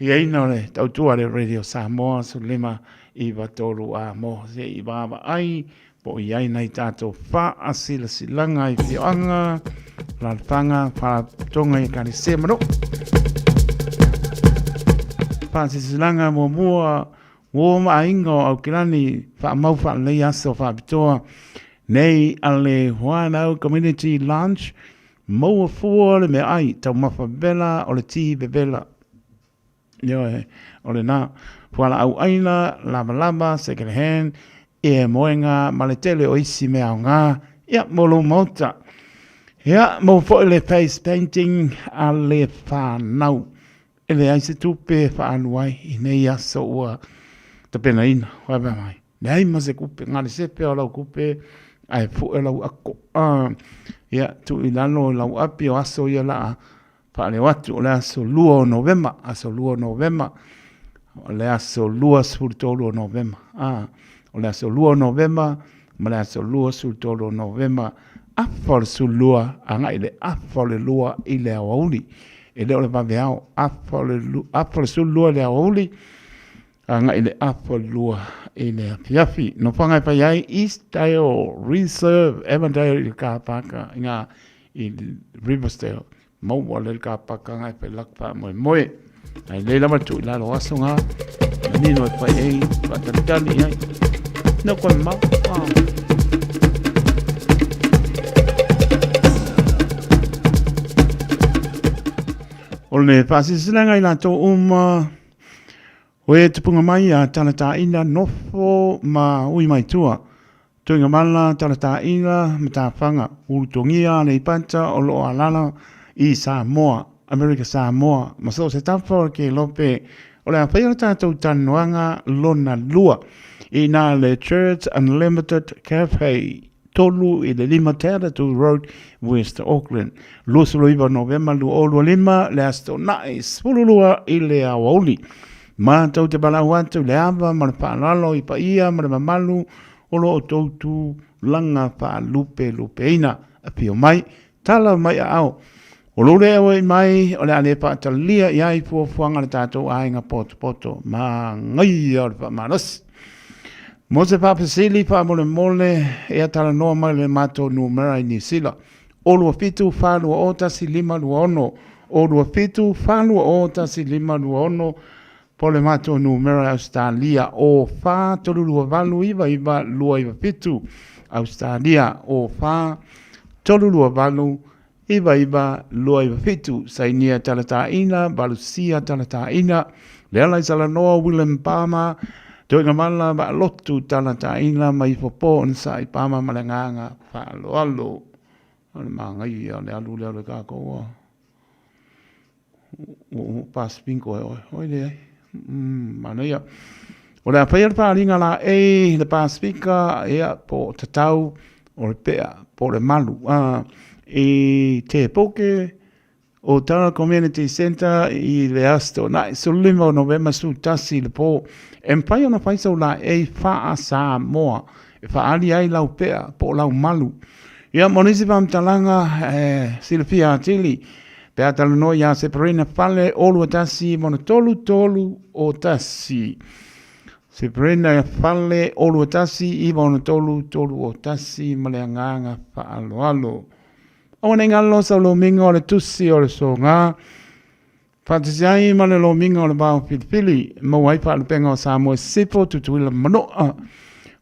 iaiina o le tautua a le Radio Samoa 15 9 3 a mo se i vaavaai Po o i ai nai tatou faasilasilaga i afioaga, alaalafaga, faalapotopotoga i Ekalesia ma nuu. Faasilasilaga muamua, Uo ma aiga o Aukilani, faamau faalelei aso faapitoa nei a le Whanau Community Lunch, maua fua le meaai taumafa vevela o le ti vevela. Ioe, o lena. Fualaau ʻaina, lavalava, second hand, ia moega ma le tele o isi mea aoga, ia, mo lou maota. Ia, maua foi le face painting a le fanau. E leai se tupe e faaalu ai i nei aso ua tapenaina. Vaai mai. Leai ma se kupe, na o le sefe o lau kupe ae fue lau ako. Ia, tuu i lalo lau api o aso ia la faaleo atu o le aso 2 o Novema, aso 2 o Novema, o le aso 23 o Novema. O le aso 2 o Novema ma le aso 23 o Novema, afa o le 12 agai i le afa o le 2 i le aoauli. E le o le vaveao, afa o le 12 i le aoauli, agai i le afa o le 2 i le afiafi. Nofoaga e fai ai Eastdale Reserve, Avondale i le car park i ngā i Riversdale. Maua le car park agai fai lak faamoemoe. Ai lei lava tuu i lalo aso ngā. Manino e fai ei, whaatalitali ai. No koe mau. Ah. O le faasilasila i latou uma O e tupunga mai a Talataina nofo ma ui mai tua. Tuigamala, Talataina, Matafaga, Ulutogia, Aleipata o lo o alala i Samoa, Amerika Samoa, ma so o se tafa o le Kelope o le a faia le tatou talanoaga lona lua i na le Church Unlimited Cafe. 3 i le 5 Tatatu Road, West Auckland. 29 Novema 2025, le Aso Toonai, 12 i le aoauli. Matou te valaau atu i le ava ma le faaaloalo i paia ma le mamalu o lo outou tulaga faalupelupeina. Afio mai, tala mai aao. O lou lea auai mai, o le a le faatalia i ai fuafuaga a le tatou aiga potopoto. Manaia o le faamalosi. Mo se faafesili faamolemole, ia talanoa mai le matou numera i Niu Sila, 027 420 1526, 027 420 1526. Po o le matou numera i Ausetalia, o 4 3 2 8 9 9 2 9 7. Ausetalia, o 4 3 2 8 9 9 2 9 7. Sainia Talataina, Valusia Talataina, Leala i Salanoa, William Palmer, Toegamala Vaalotu Talataina, ma ifo po ona sa'i Palmer ma le agaga faaaloalo. O le magaia o le alu lea o le tatou a. Ua ua Pasipinko e oe. Oi leai. Manaia. O le a faia le faaaliga laei le Pasifika, ia, po o tatau o le pea, po o le malu. I Te Poke, o Tara Community Centre i le Aso Toonai, 15 o Novema 11 i le po. E mafai ona fai sau laei faa-Samoa e faaali ai lau pea po o lau malu. Ia, mo nisi faamatalaga e silafia atili, pe a talanoa iā Seferina Fale o 21 ma ona 33 o 1. Seferina Fale o 21 ma ona 33 o 1 ma le agaga faaaloalo. Aua ne i galo sau lomiga o le tusi o le soga. Faatasi ai ma le lomiga o le vao filifili, e maua ai faalupega o Samoa i Sisifo, Tutuila ma Manoa.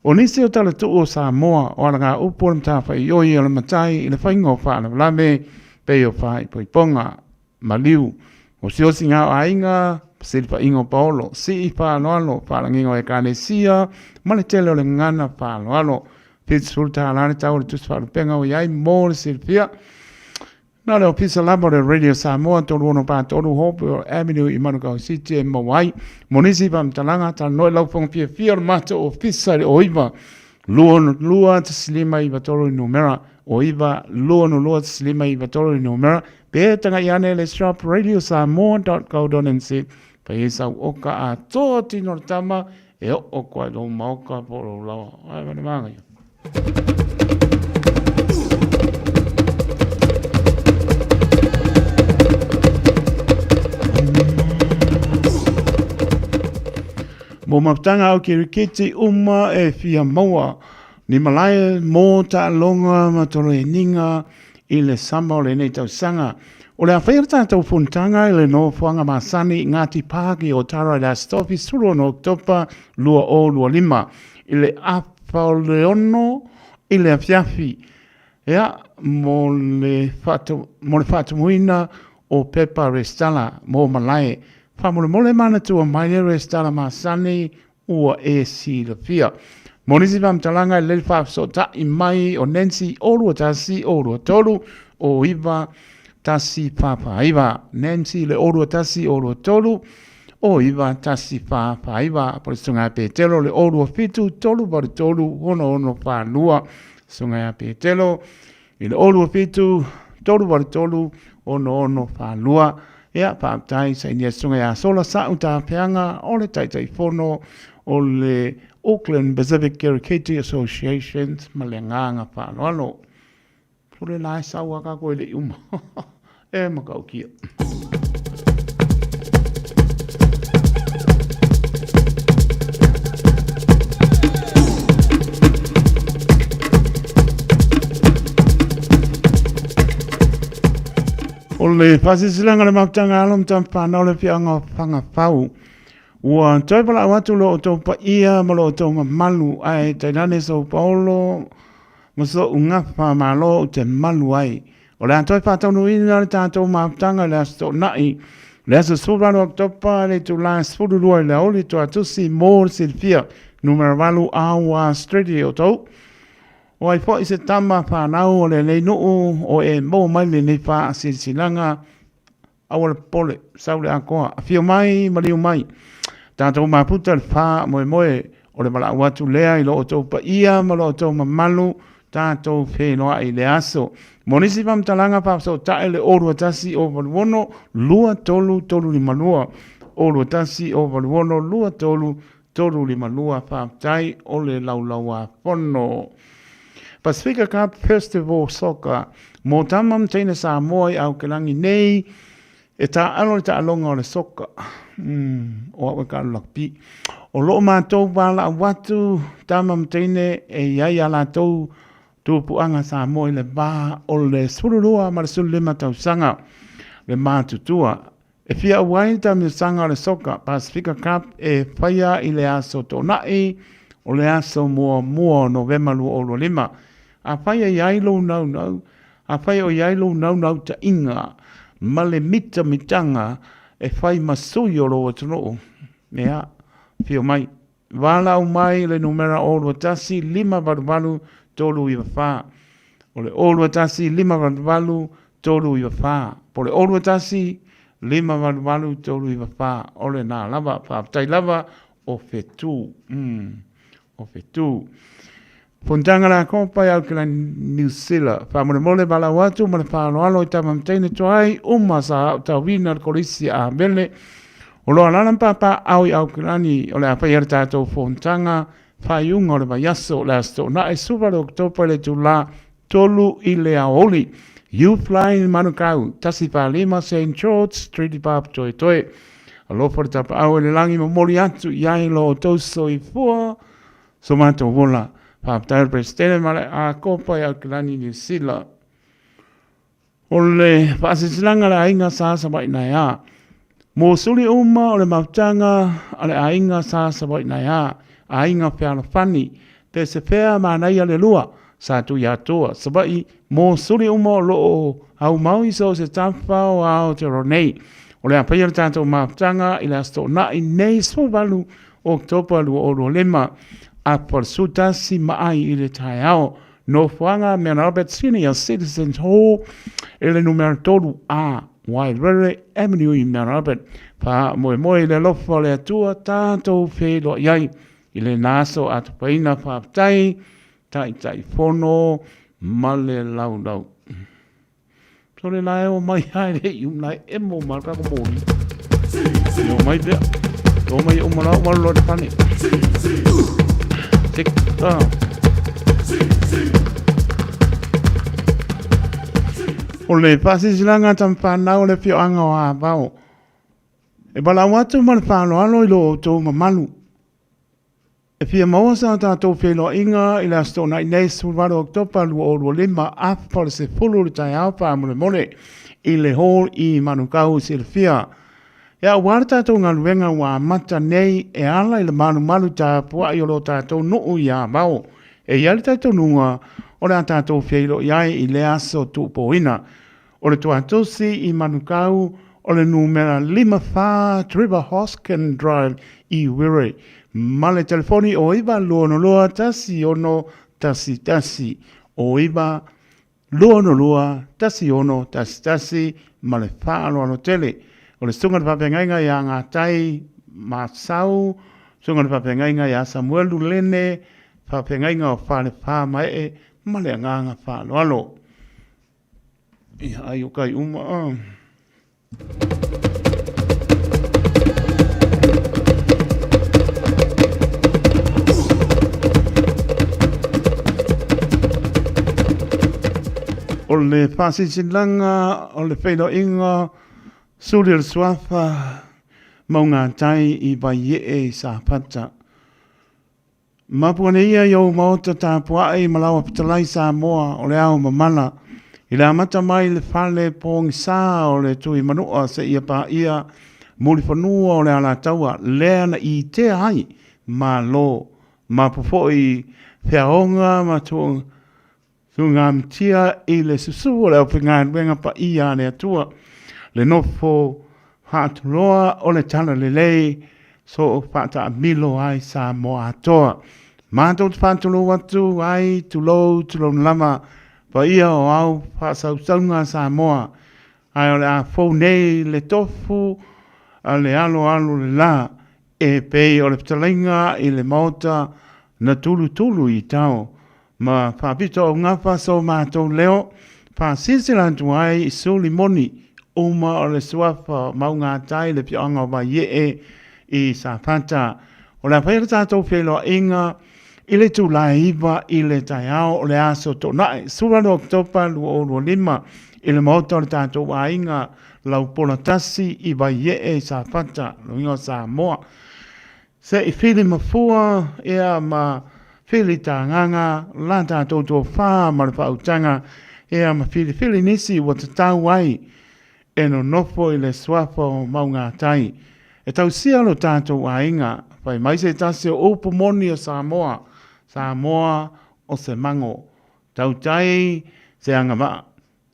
O nisi o talatuu o Samoa, o alagaupu o le matafaioi o le matai i le faiga o faalavelave, pei o faaipoipoga, maliu, osiosiga o aiga, fesilafaiga o paolo, sii faaaloalo, faalagiga o ekalesia, ma le tele o le gagana faaaloalo. $70 le tau o le tusi faalupega ua i ai mo le silafia. Na le Ofisa lava o le Radio Samoa 3643 Hopewell Avenue i Manukau City e maua ai. Mo nisi faamatalaga, talanoa i lau fofoga fiafia o le matou ofisa i le 09 262 1593 numera, 09 262 1593 numera, pe tagai ane le shop radiosamoa.co.nz fai ai sau oka atoa tino le tama e oo koa i lou maoka po o lou laoa. Ai ma le magaia. Mo mafutaga au kirikiti uma e fia maua ni malae mō taaloga ma toloeniga i le sama o lenei tausaga. O le a faia le tātou fonotaga i le nofoaga masani i Ngāti Pākī o Tara i le Aso Tofi 16 Oketopa 2025 i le afa o le 6 i le afiafi. Ea, mo le mo le faatumuina o pepa resitala mo malae. Faamolemole manatua mai le resitala masani ua e silafia. Mo nisi faamatalaga e lelei faafesootai mai o Nancy o 21 o 23 o 9 1 4 4 9. Nancy le o 21 o 23 o 9 1 4 4 9. Po le susuga ia Petelo le o 27 3 8 3 6 6 4 2. Susuga ia Petelo I le 27 383 6642, ia, faafetai sainia susuga ia Sola Sa'u Tafeaga o le Taitaifono o le Auckland Pacific Kiriketi Association ma le agaga faaaloalo. Pule la e sau a kākou e le i uma. E matautia. O le faasilasilaga o le mafutaga alo ma tama fanau le afioaga o Fagafau. Ua toe valaau atu lo outou paia ma lo outou mamalu ae tainane sou paolo ma so'u gafa malo ou te malu ai. O le a toe faataunuuina le tatou mafutaga i le Aso Toonai, le aso 18 o Oketopa i le itula e 12 i le aoauli Tuatusi mo le silafia, numera 8 Awa Street i Otahuhu. O ai foi se tama fanau o lenei nuu o e maua mai lenei faasilasilaga Aua le popole, sau le atoa, afio mai, maliu mai. Tatou mafuta le faamoemoe o le valaau atu lea i lo outou paia ma lo outou mamalu, tatou feiloai i le aso. Mo nisi faamatalaga faafesootai le 021 086 23 352, 021 086 23 352, faafetai o le laulauafono. Pasifika Cup Festival Soccer, Mo tama ma teine Samoa i Aokelangi nei, e tā'alo le taaloga o le soka. Mm, o au e ka rugby. O loo mātou valaau atu, tama ma teine e i ai a latou tupuaga Samoa i le va o le 12 ma le 15 tausaga le matutua. E fia auai le taamilosaga o le Soka Pasifika Cup e faia i le aso Toonai o le aso muamua o Novema 2025. Afai e i ai lou naunau, afai o i ai lou naunautaiga ma le mitamitaga e fai ma sui o lou atunuu, ia, afio mai. Valaau mai i le numera 021 588 394. O le 021 588 394. Po o le 021 588 394. O lena lava. Faafetai lava o fetu. O fetu. Fonotaga la Kopa i Auckland, Niu Sila. Faamolemole valaau atu ma le faaaloalo i tama ma teine tuai uma sa aotauina le kolisi a Avele. O lo alala ma papaaao i Aukilani o le a faia le tatou fonotaga faaiuga o le vaiaso o le Aso Toonai 18 o Oketopa i le itula 3 i le aoauli. Youth Line Manukau, 145 St George Street i Papatoetoe. Alofa le tapaau i le lagi momoli atu i ai lo outou soifua So matou ola. Faafetai le Peresetene ma le Akopa i Aukilani Niu Sila. O le faasilasilaga a le aiga sa Savaii Naea. Mo suli uma o le mafutaga a le aiga sa Savaii Naea, aiga fealofani, pe se fea manaia le lua, sa Tuiatoa, Savaii, mo suli uma o lo o aumau i so o se tafa o Aotearoa nei. O le a faia le tatou mafutaga i le Aso Toonai nei 18 Oketopa 2025, Apa 11 ma ai i le taeao. Nofoaga Mount Albert Senior Citizens Hall i le numera 3 A, Wairere Avenue i Mount Albert. Faamoemoe i le alofa o le Atua tatou feiloai ai i lena aso atupaina faafetai Taitaifono ma le laulau. Sole la e o mai ai le i umla e emo ma ka ko moli. E o mai pea. O mai o mala o malo le pane. Tik ta. O le faasilasilaga tamawhanau o le afioaga o Avao. E valaau atu ma le faaaloalo i lo outou mamalu. E fia maua sa tatou feiloaiga i le Aso Toonai nei 18 Oketopa 2025 afa o le 10 i le taeao faamolemole i le Hall i Manukau i silafia. Ia aua le tatou galuega ua amata nei e ala i le malumalu tapuai o lo tatou nuu i Avao. E i ai le talitonuga o le a tatou feiloai ai i lea aso tuupoina. O le tuatosi i Manukau o le numera 54 Trevor Hoskin Drive i Wiri, ma le telefoni o 922 1611, o 922 1611 ma le faaaloalo tele. O le Susuga i le Faafeagaiga ia Gatai Masau, Susuga i le Faafeagaiga ia Samuelu Lene, Faafeagaiga o Falefa Maee ma le agaga faaaloalo. Ia ai o kai uma a. O le faasilasilaga o le feiloaiga suli o le suafa Maugatai i Vaiee i Safata. Mapu ane ia i ou maota tapuai ma laua fetalai Samoa o le ao mamala, i le amata mai i le fale pogisa o le Tui Manua seia paia mulifanua o le Alataua lea na itea ai Malo, mapu foi feaoga ma Tugamatia i le susu o le aufaigaluega paia a le Atua, le nofo faatuloa o le Talalelei, so o faataamilo ai Samoa atoa. Matou te faatulou atu ai, tulou, tulouna lava, paia o au faasausauga a Samoa, ae o le a fou nei le tofu a le aloalo le la, e pei o le fetalaiga i le Maota na tulutulu i tao ma faapitoaugafa so matou leo, faasilasila atu ai i suli moni uma o le suafa Maugatai le afioaga o Vaiee i Safata. O le a faia le tatou feiloaiga i le itula e 9 i le taeao o le aso Toonai 18 Oketopa 2025 i le maota o le tatou aiga Laupola 1 i Vaiee i Safata, luiga o Samoa. Se i fili mafua ia ma fili tagaga la tatou tofa ma le faautaga ia ma filifili nisi ua tatau ai e nonofo i le suafa o Maugatai, e tausia lo tatou aiga, fai mai se tasi o upu moni o Samoa, Samoa o se mago, tautai se agavaa.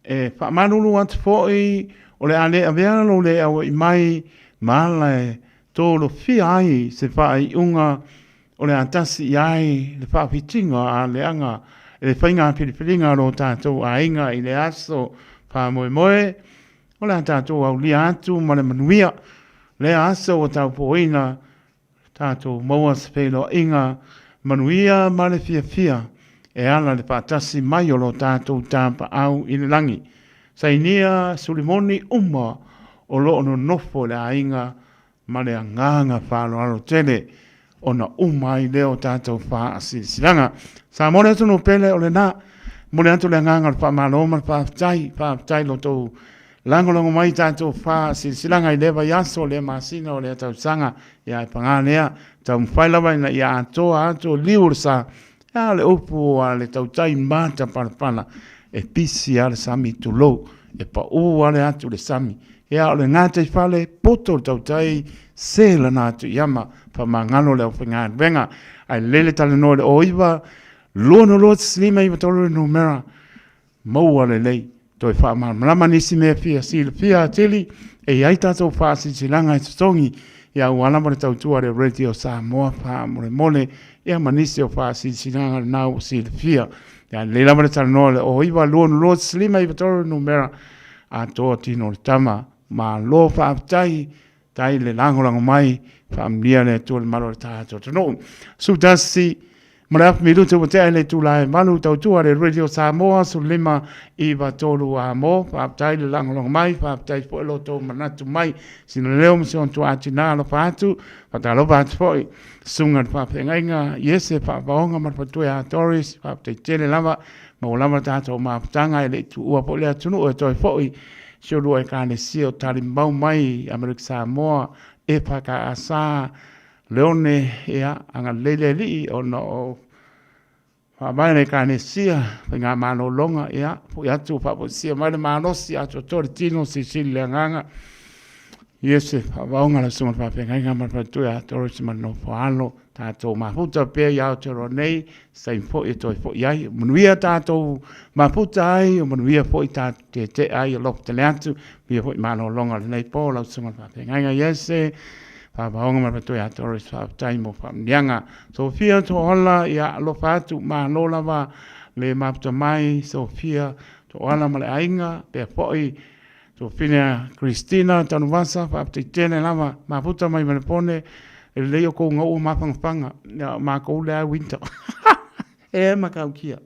E faamalulu atu foi o le a le avea lou le aua'i mai ma ala e tolofia ai se faaiuga o le a tasi i ai le faafitiga o aleaga i le faiga filifiliga a lo tatou aiga i le aso faamoemoe o le a tatou aulia atu ma le manuia lea aso ua taupoina tatou maua se feiloaiga manuia ma le fiafia e ala i le faatasi mai o lo tatou tapaau i le lagi. Sainia Sulimoni uma o lo o nonofo i le aiga ma le agaga faaaloalo tele ona uma ai lea o tatou faasilasilaga. Samoa le atunuu pele o lena. Momoli atu le agaga o le faamalo ma le faafetai. Faafetai i lo outou lagolago mai i tatou faasilasilaga i lea vaiaso, lea masina, o lea tausaga. Ia ae paga lea, taumafai lava ina ia atoa atu o liu o le sa. A o le upu a le tautai matapalapala, e pisi lava le sami, tulou, e pau lava le atu i le sami. Ia o le gataifale, poto le tautai, se lana atu i ama, faamagalo le aufaigaluega. Ae lelei le talanoa i le 09 22 5 93 le numera, maua lelei. Toe faamalamalama nisi mea fia silafia atili, e i ai tatou faasilasilaga e totogi, ia aua lava le tautua a le Radio Samoa faamolemole, ia ma nisi o faasilasilaga lena ua silafia. Ia lelei lava le talanoa i le 09 22 5 93 le numera, atoa tino o le tama. Malo faafetai, tai le lagolago mai, faamanuia le Atua i le malu o le tatou atunuu. 11 ma le afu minute ua tea i le itula e 8, tautua le Radio Samoa 15 93 a mo, faafetai le lagolago mai, faafetai foi lo outou manatu mai, sina leo ma si ona tuaa tina alofa atu, faatalofa atu foi susuga i le faafeagaiga Iese Faavaoga ma le faletua ia Doris, faafetai tele lava Maua lava tatou mafutaga e le i tuua foi le atunuu e toe foi si olua Ekalesia o talimau mai Amerika Samoa, EFKS, Leone, ia, agalelei le Alii ona o faavae le Ekalesia, faigamalologa, ia, foi atu faafoisia mai le malosi atoatoa le tino, silisili le agaga. Iese faavaoga lau susuga i le faafeagaiga ma le faletua ia Doris ma le nofo alo. Tatou mafuta pea i Aotearoa nei, se taimi foi e toe foi ai. Manuia tatou mafuta ai, o manuia foi tatou tietea ai, alofa tele atu. Manuia foi malologa o lenei po, lau susuga i le faafeagaiga Iese, faavaoga ma le faletua ia Doris, faafetai mo faamanuiaga. Sofia Tuaola, ia alofa atu, malo lava le mafuta mai, Sofia Tuaola ma le aiga, pea foi Tuafine Christina Tanuvasa, faafetai tele lava, mafuta mai Melepone, e lelei o kou gaua mafangafaga, ia o makou lea e winter. E matautia.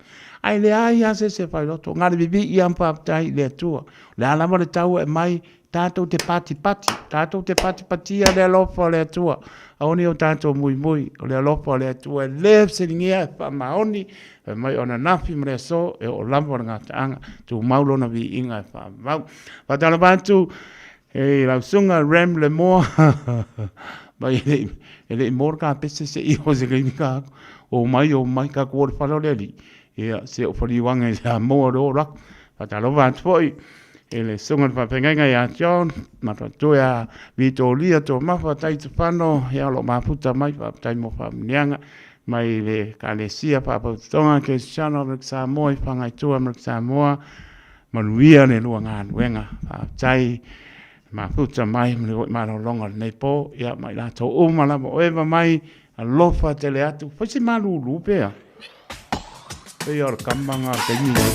Ae leai lava se isi e failoto, na o le vivii lava ma faafetai i le Atua. O le a lava le tau e aumai, tatou te patipati, tatou te patipatia le alofa o le Atua. Aua ne i o tatou muimui, o le alofa o le Atua e le fesiligia, e faamaoni, Fai mai o ananafi ma le aso e oo lava le gataaga, tumau lona viiga e faavavau. Faatalofa atu i lau susuga Rem Lemoa mai e le i moa le kapese se i o se kaimi ka o mai o mai ka ku o le fale o le alii. Ia se o faliuaga i Samoa le o lako. Faatalofa atu foi i le susuga i le faafeagaiga ia John, ma faatoe a Vitolia Tomafa Taitufano, ia o lo o mafuta mai, faafetai mo faamanuiaga mai le Ekalesia Faapautotoga Kerisiano Amerika Samoa i Fagaitua Amerika Samoa, manuia le lua galuega. Faafetai mafuta mai ma le foi malologa o lenei po, ia ma i latou uma lava o eva mai, alofa tele atu, fai se malulu pea. Pei o le kama ngā taimi nei.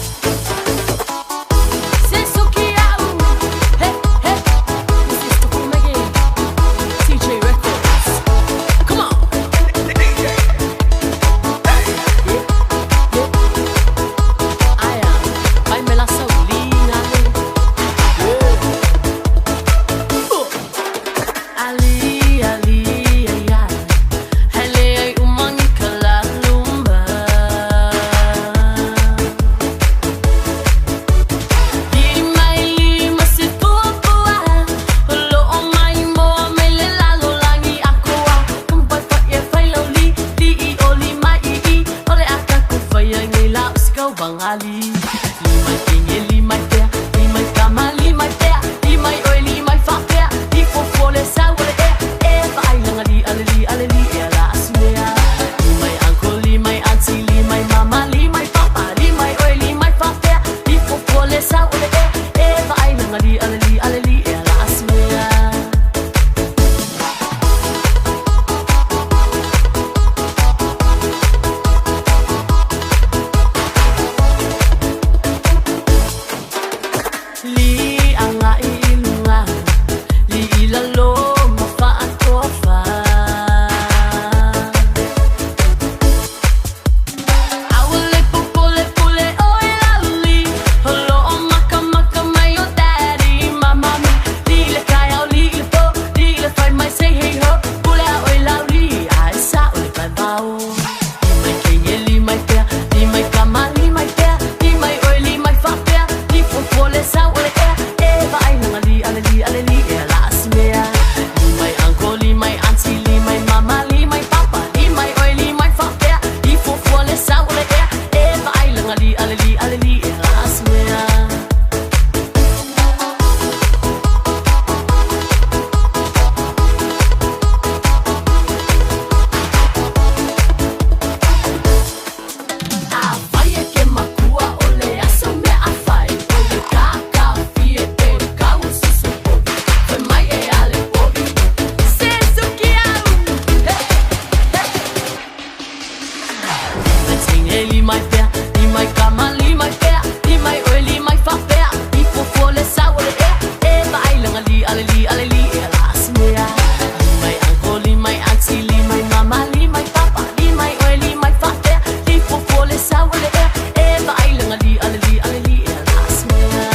mai pea, li mai kama, li mai pea, li mai oe, li mai faapea, i fuafua le sau o le ea, e vaai laga li ale li ale li e ala asimea. Li mai uncle, li mai auntie, li mai mama, li mai papa, li mai oe, li mai faapea, li fuafua le sau o le ea, e vaai laga li ale li ale li e ala asimea.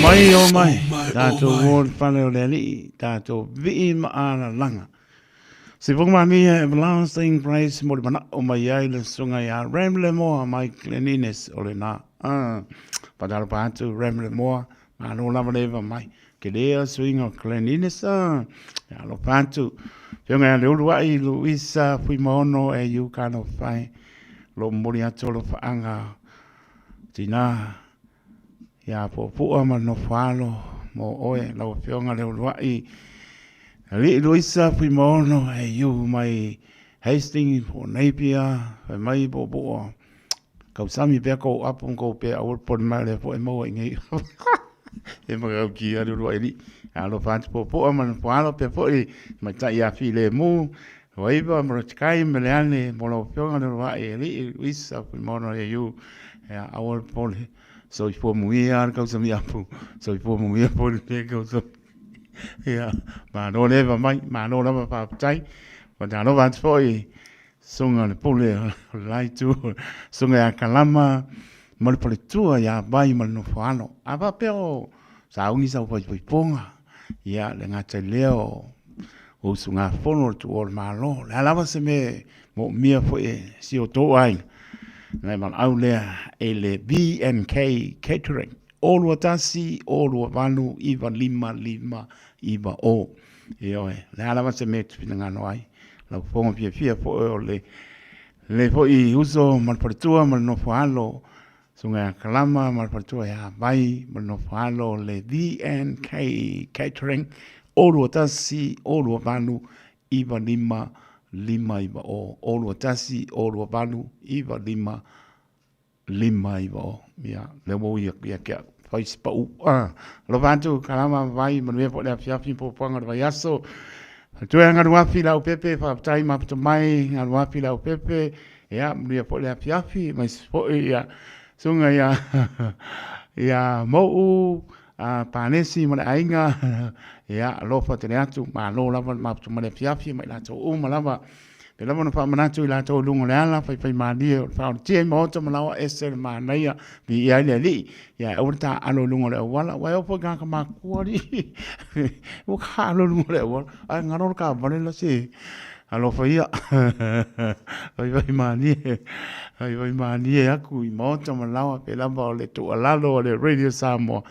mai, o mai, tātou o le fale o le alii, tātou vii ma alalaga. Se foka mania everlasting praise mo le manao mai ai le susuga ia Ram Lemoa mai Glen Innes o lena. Ah, patalo pa atu Ram Lemoa, malo lava le eva mai. Ke lea suiga o Glen Innes, ah, alofa atu. Fioga ia le uluai Luisa Fuimaono e iu kano whai, lo momoli atu o lo whaanga tina ia puapua ma le nofoalo mo oe lau afioga le uluai Alii Luisa Fuimaono e iu mai Hastings po o Napier fai mai puapua kausami pea kou apu ma kou pea aua le popole mai o lea foi e maua i nei e makautia le uluai alii alofa atu puapua ma le nofoalo pea foi tamaitai ia Filemu Vaiva ma Retikai ma Leane mo lau afioga le uluai alii Luisa Fuimaono e iu ia aua le popole Soifua muia le kausami apu, soifua muia foi le kausami. Ia, malo le eva mai, malo lava faafetai. Faatalofa atu foi susuga le pule o le la itu, susuga ia Kalama ma le faletua ia Vai ma le Nofoalo. A faapea o sauni sau faifaifoga, ia le gata i lea o usugafono o le tuua o le Malo. O le a lava se mea e moomia foi e si o tou aiga, na e valaau lea i le VNK Catering, 0 2 1 0 2 8 9 5 9 0. Ioe, o le a lava se mea e te finagalo ai, lau fofoga fiafia foi o le le foi uso ma le faletua ma le nofo alo, Susuga ia Kalama ma le faletua ia Vai ma le nofo alo o le VNK Catering, 0 2 1 0 2 8 9 5 5 9 0, 0 2 1 0 2 8 9 5 5 9 0. Ia, lea ua ui atu ia te au. Fai se pau. Ah, alofa atu, Kalama, Vai, manuia foi le afiafi ma puapuaga o le vaiaso. Toe Galuafi Leaupepe, faafetai mafuta mai Galuafi Leaupepe. Ia, manuia foi le afiafi, aemaise foi ia susuga ia ia Mou, a Panesi ma le aiga. Ia, alofa tele atu, malo lava le mafuta mai le afiafi ma i latou uma lava. Pei lava ona faamanatu i latou i luga o le ala, faifaimalie o le faaolatia i maota ma laoa ese le manaia, viia ai le Alii. Ia aua le taaalo i luga o le auala, aua e oo foi i tagata matutua alii, ua taaalo i luga o le auala, ae galo le taavale la se alofa ia. Faifaimalie, faifaimalie atu i maota ma laoa, pei lava o le tuualalo a le Radio Samoa,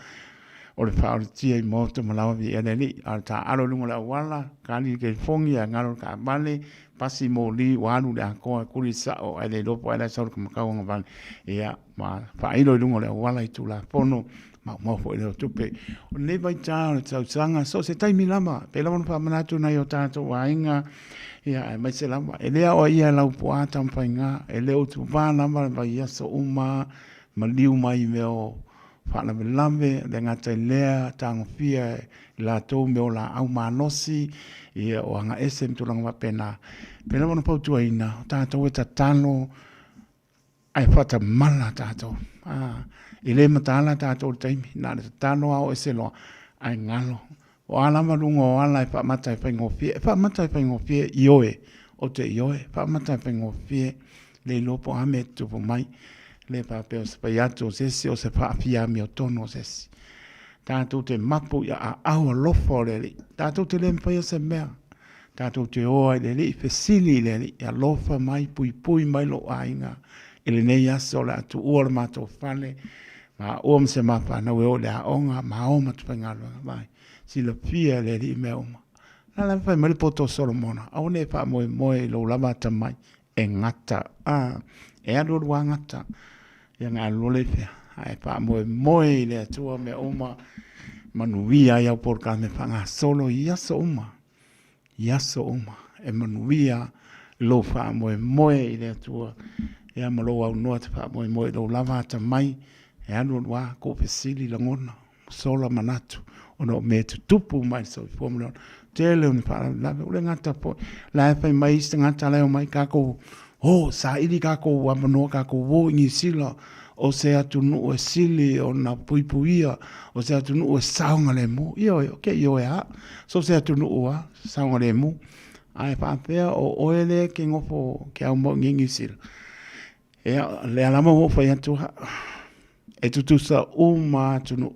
o le faaolatia i maota ma laoa viia le Alii. A o le taaalo i luga o le auala, kali le telefoni ae galo le taavale, pasi moli ua alu i le atoa e kuli sao ae le iloa po o ai la e sau i le kamakau agavale. Ia, ma faailo i luga o le auala i Tulafono maumau foi lea o tupe. O lenei vaita o le tausaga, so o se taimi lava, pei lava ona faamanatu nai o tatou aiga, ia, aemaise lava, e le aoaia e Laupua Tamafaiga, e le utuvā lava le vaiaso uma, maliu mai i mea o faalavelave, le gata i lea, tagofia e latou mea o laau malosi, ia, o agaese ma tulaga faapena. Pei lava ona fautuaina, o tatou e tatalo ae faatamala tatou. A, e le mataala tatou i le taimi, na o le tatalo lava o ese loa, ae galo. O a lava luga o ala e faamata e faigofie, e faamata e faigofie, ioe, ou te ioe, e faamata e faigofie, le iloa po o a mea e tutupu mai. E le faapea o se fai atu o se isi, o se faafia amiotonu o se isi. Tatou te mapu i aao alofa o le Alii. Tatou te le mafaia se mea. Tatou te o ai i le Alii, fesili i le Alii, alofa mai, puipui mai lou aiga i lenei aso o le a tuua le matou fale, maua ma se mafanau e o i le aoga, ma o matou faigaluega. Vaai, silafia e le Alii mea uma. La la fai mai le poto o Solomona, aua ne i faamoemoe i lou lava atamai, e gata, a, e alualu lava gata, ia ona alu loa lea i fea. Ae faamoemoe i le Atua mea uma, manuia ai au polokalame faagasolo i aso uma, i aso uma, e manuia lou faamoemoe i le Atua, ia ma lou aunoa e te faamoemoe i lou lava atamai, e alualu lava kou fesili lagona, sola manatu, ona o mea e tutupu mai i le soifua ma le ola. Tele o ni faalavelave, o le gata foi, la e fai mai isi tagata la e omai kākou, oh, saili kākou avanoa kākou o i Niu Sila, o se atunuu e sili ona puipuia, o se atunuu e saogalemu. Ioe, ok, ioe lava, so o se atunuu lava, saogalemu. Ae faapea o oe lea e ke nofo ke aumau i Niu Sila. Ia, lea lava ua ou fai atu, e tutusa uma atunuu.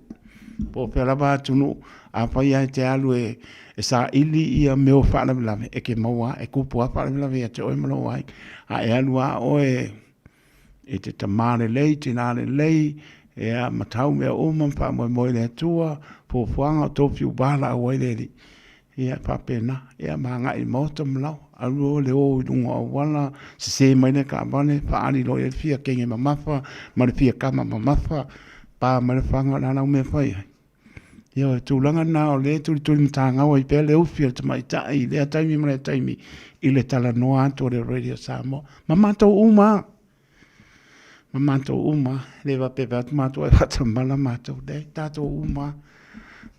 Po o fea lava atunuu, afai lava e te alu e saili ia mea o faalavelave, e te maua lava, e tupu lava faalavelave ia te oe ma lou aiga. A e alu lava oe e te tama lelei, tina lelei, ia ma tau mea uma ma faamoemoe i le Atua, fuafuaga o tou fiuva laau ai le Alii. Ia e faapena, ia ma agai i le maota ma laoa. Alu loa le o i luga o auala, sese mai le taavale, faaali loa i ai le fia teine mamafa ma le fia tama mamafa, pa mai le faga, o le a lau mea e fai ai? Ia o le tulaga lena o lea e tulitulimatagau ai pea le ufi a le tamaitai i lea taimi ma lea taimi i le talanoa atu a le Radio Samoa. Ma matou uma lava, ma matou uma lava. E le faapea vae atu matou ae faatamala matou, leai, tatou uma lava.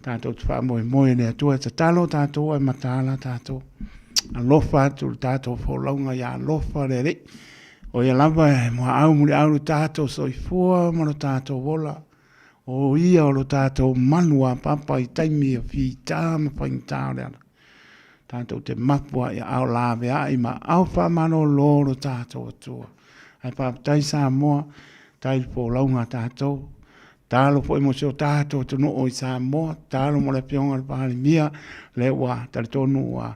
Tatou te faamoemoe i le Atua e tatalo tatou ae mataala tatou. Alofa atu i le tatou folauga ia alofa le Alii. O ia lava e muaau muliau lo tatou soifua ma lo tatou ola. O ia o lo tatou malu apapa i taimi o fita ma faigata o le ala. Tatou te mapu ai aao laveai ma aao faamalolo lo tatou Atua. Ae faafetai Samoa, tai le folauga a tatou. Talo foi mo si o tatou atunuu i Samoa, talo mo le Afioga i le Palemia, lea ua talitonu ua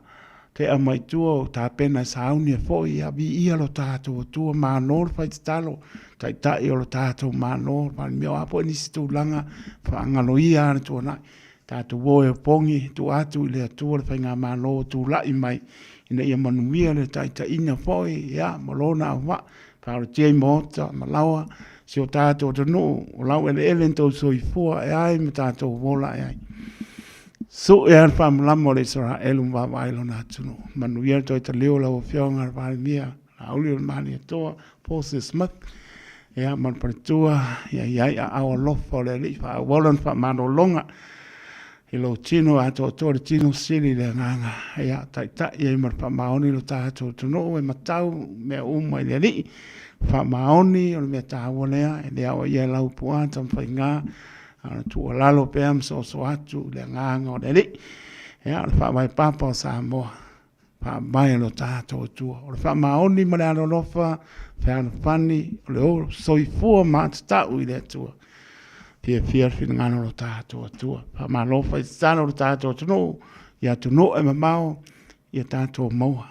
tea mai tua o tapena e sauni e foi, ia viia lo tatou Atua, malo le fai tatalo, Taitai o lo tatou Malo, Palemia, o a foi nisi tulaga faagaloia le tuanai, tatou o e opogi, tuu atu i le Atua le faigamalo o tulai mai ina ia manuia le taitaiga foi, ia, ma lona auvaa, faaolatia i maota ma laoa si o tatou atunuu, o laueleele na tou soifua ae ai ma tatou ola ae ai. Sue lava le faamalama o le Isaraelu ma vaavaai i lona atunuu. Manuia le toe taliu o lau Afioga i le Palemia, Laauli o le Malietoa, Paul Smith, ia ma le faletua, ia i ai aao alofa o le Alii, faaauau lana faamalologa i lou tino atoatoa, le tino sili i le agaga, ia taitai ai ma le faamaoni lo tatou atunuu e matau mea uma i le Alii. Faamaoni o le mea taua lea, e le aoaia e lau puaa Tamafaiga, a o le tuualalo pea ma soasoa atu i le agaga o le Alii. Ia, o le faavae papa o Samoa, Faavae lo tatou Atua. O le faamaoni ma le alolofa, fealofani, o le soifua matatau i le Atua. Fiafia le finagalo o lo tatou Atua. Faamalo fai tatalo lo tatou atunuu, i atunuu e mamao, ia tatou maua.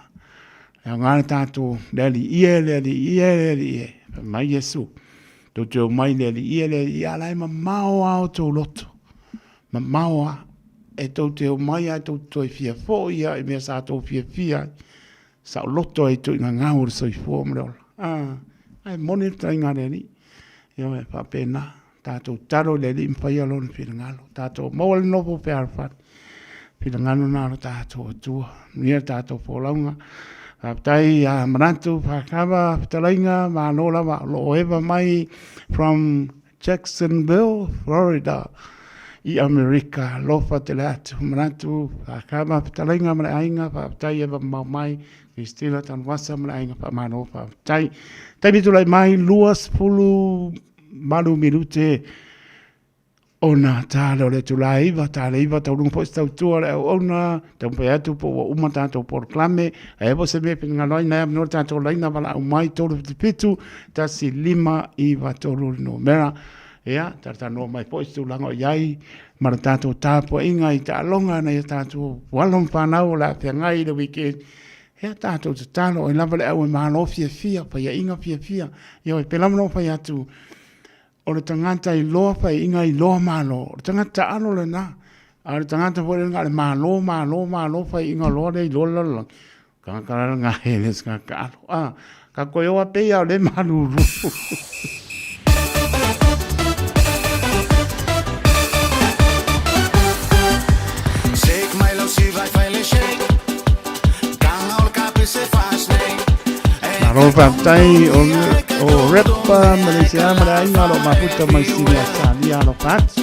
Le aoga le tatou, le Alii e, le Alii e, le Alii e. Fai mai Iesu, tou te omai i le Alii e, le Alii e, a la e mamao lava o outou loto. Mamao lava, e tou te omai ae tou te toe fia foi lava i mea sa tou fiafia ai, saoloto ai i tuuina gau o le soifua ma le ola. A, ae moni le fetalaiga a le Alii. Ioe, e faapena, tatou tatalo i le Alii ma faia Lona finagalo. Tatou maua le nofo fealofani. Finagalo lena o lo tatou Atua. Manuia le tatou folauga. Faafetai ia Manatu, Fakava, fetalaiga, malo lava o lo o eva mai from Jacksonville, Florida, i Amerika. Alofa tele atu. Manatu, faakama fetalaiga ma le aiga, faafetai e mamao mai, Christina Tanuvasa ma le aiga, faamalo, faafetai. Taimi tulai mai, 28 minute ona tala o le itula e 9, tala 9, tauluga foi se tautua a le auauna, taumafai atu po ua uma tatou polokalame, a i ai foi se mea e finagalo ai, na e avanoa le tatou laina valaau mai, 377 1593 le numera. Ia, talatalanoa mai foi se tulaga o i ai ma le tatou tapuaiga i taaloga nai a tatou alo ma fanau o le a feagai i le weekend. Ia, tatou tatalo, o ai lava le au e malo fiafia, faiaina fiafia. Ioe, pei lava ona ou fai atu, o le tagata iloa faiaina iloa malo, o le tagata taalo lena. A o le tagata foi lea na o le malo, malo, malo faiaina loa lea iloa le lalolagi, tagata la lena e le o se tagata taalo. A, ka toe o lava pei lava o lea e malulu. Malo faafetai o, o rapper Malaysia ma le aiga o lo o mafuta mai Sini Australia alofa atu.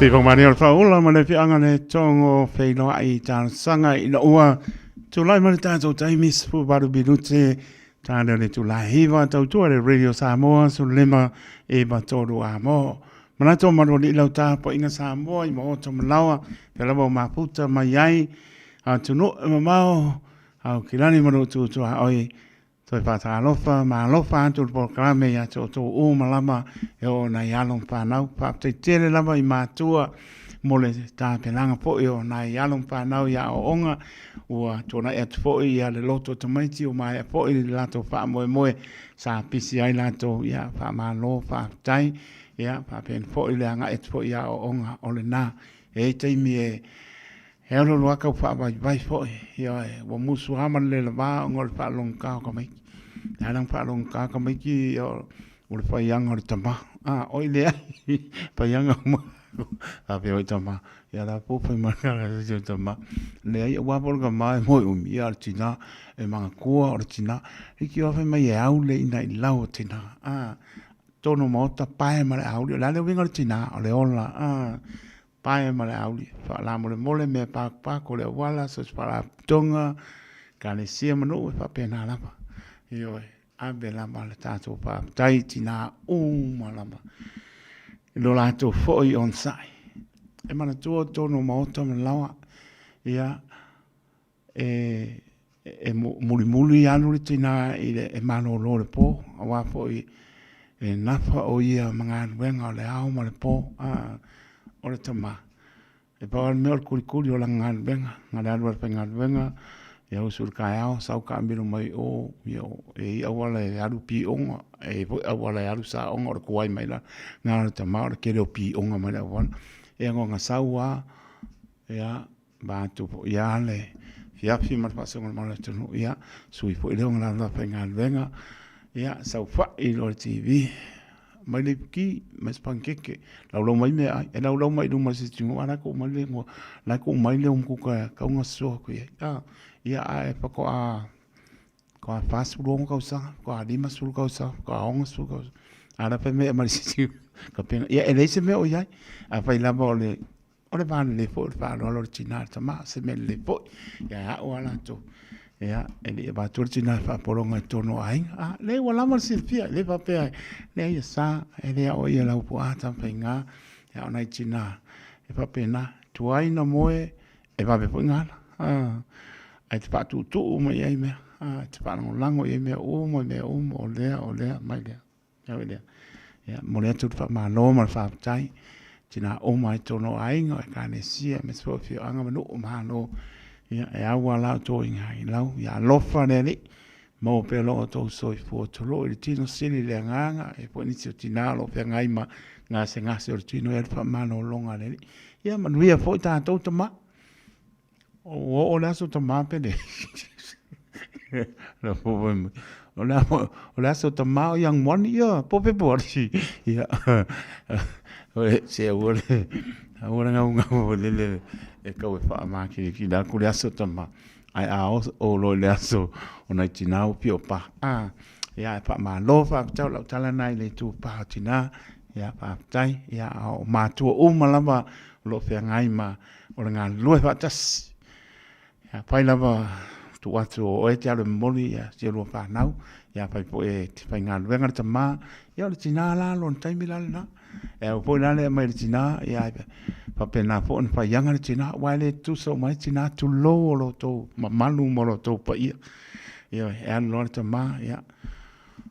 Sifa mani o le whaola ma le fianga le tongo wheiloai i talosaga ina ua tulai ma le tātou taimi 18 minute tāne o le tula hiva tautua le Radio Samoa 15 e matolu a mo. Manatu o malualii lau tapuaiga Samoa i maota ma laoa, pea lava o mafuta mai ai, atunuu e mamao, au kilani ma lou tutuaoi, Toe faatalofa ma alofa atu le polokalame ia te outou uma lava e oo nai alo ma fanau. Faafetai tele lava i matua mo le tapenaga foi o nai alo ma fanau i aoaoga ua tuanai atu foi ia le loto o tamaiti ua maea foi le latou faamoemoe sa pisi ai latou. Ia faamalo faafetai. Ia faapena foi le agai atu foi i aoaoga o lena. E i ai taimi e E alu alu lava tau faavaivai foi, ioe, ua musu lava ma le le lava ona o le faalogogata o tamaiti. E ala ona faalogogata tamaiti o le faiaga o le tama. A, oi leai, faiaga uma. Faapea foi tama, ia la po fai mai le si o tama. Leai, aua foi o le tama e moe umi, ia o le tina, e manatua o le tina. Leitioa fai mai e au le ina i lau o tina. A, totonu o maota, pae ma le auli. O le a le uiga o le tina? O le ola. A, Pae ma le auli, faalamolemole mea patupatu o le auala, so o se faalapotopotoga, ekalesia ma nuu e faapena lava. Ioe, ave lava le tatou faafetai i tina uma lava i lo latou foi onosai. E manatua totonu o maota ma laoa, ia, e mulimuli alu le tina i le, e malolo i le po, aua foi e nafa o ia ma galuega o le ao ma le po, a, o le tama, e pau lava le mea o le kulikuli o lana galuega, na o le alu lava i le faigaluega, ia usu i le taeao sau taamilo mai o, ia, e i ai auala e alu pioga, e i ai foi auala e alu saoga, o le tuai mai la lena o le tama o le tele o pioga mai le auala. Ia na ona sau lava, ia, Vaeatu foi lava le afiafi ma le faasoaga o le atunuu, ia, sui foi lea o galala faigaluega, ia, saofai loa i le TV, aumai le ipuki, aumai se panikeke, laulau mai meaai, e laulau mai i luma o le sitting room, a o la e tuu mai le, la e tuu mai le umukuka e tatau ona soso atu i ai, a, ia, ae faatoa 46 tausaga, faatoa 50 tausaga, faatoa 60 tausaga, a o la e fai mai e aumai le sitting room, ia, e leai se mea o i ai, afai lava o le O le va lelei foi o le faaaloalo o le tina i le tama, o se mea lelei foi. Ia e a'u lava latou, ia, e le i avatua le tina e faapologa i totonu o aiga. A, lea ua lava le silafia, e le faapea, leai e sa, e le aoaia e lau puaa Tamafaiga, a o nai tina e faapena, tuai ona moe, e vave foi ona ala. Ae te faatuutuu uma i ai mea, e te faalagolago i ai mea uma, mea uma, o lea, o lea, mai lea. Ia, momoli atu le faamalo ma le faafetai tina uma i totonu o aiga, o ekalesia, aemaise foi o afioaga ma nuu ma malo. Ia, e au lava la outou i lau, ia alofa le Alii, maua pea lo outou soifua tulou i le tino, sili le agaga, e foi nisi o tina o lo o feagai ma gasegase o le tino, ia le faamalologa a le Alii. Ia manuia foi tatou tama. Ua oo le aso tama pe le. O le, o le aso tama o Ianuari, ia, po Pepuari. Ia, se aua le, aua le gaugau lele e tau e faamakilikili atu le aso tama. Ae a oo loa i le aso o nai tina ua pio pa. A, ia, e faamalo faafetai, o lau tala lena i le itupa o tina. Ia, faafetai. Ia, a o matua uma lava o lo o feagai ma o le galulue faatasi. Afai lava tuu atu o oe e te alu e momoli ia si olua fanau, ia afai foi e te faigaluega le tama, ia o le tina la lona taimi la lena. E au foi la le aumai le tina, ia faapena foi ona faiaga le tina, aua e le tutusa uma ai tina, tulou o lo outou mamalu ma lo outou paia. Ioe, e alu loa le tama, ia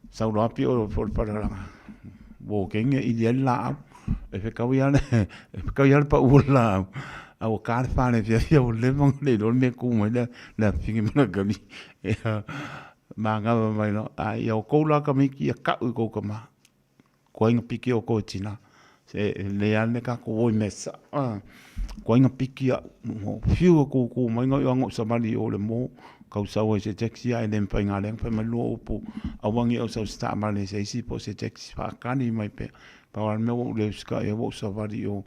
Sau loa pio o le falealaga wokenge i le laau. E whekau ia le, e whekau ia le pa ua le laau. A ua ka le whare fia fia o le manga le ilo me ku mai le, le awhingi mana kani. E a, māngava mai lo. A ia o kou la ka miki ia kau i kou kama. Kua inga piki o kou tina. Se le ane ka ko oi me sa. Kua inga piki a whiu o kou kou mai ngau ango samali o le mo. Kau sau ai se taxi ai le mpai ngā lenga whai mai lua upu. Awangi au sau sta male se isi po se taxi whaakani mai pe. Pau al mea wau le usika e wau savari o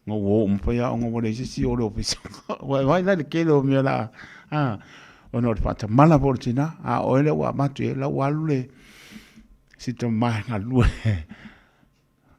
ngau o umpai a onga wale se si o le ofisa. Wai wai lai le kele o mea la. Ona o le whaatamala po le tina. A oe le ua matu e lau alu le. Sita mai galue,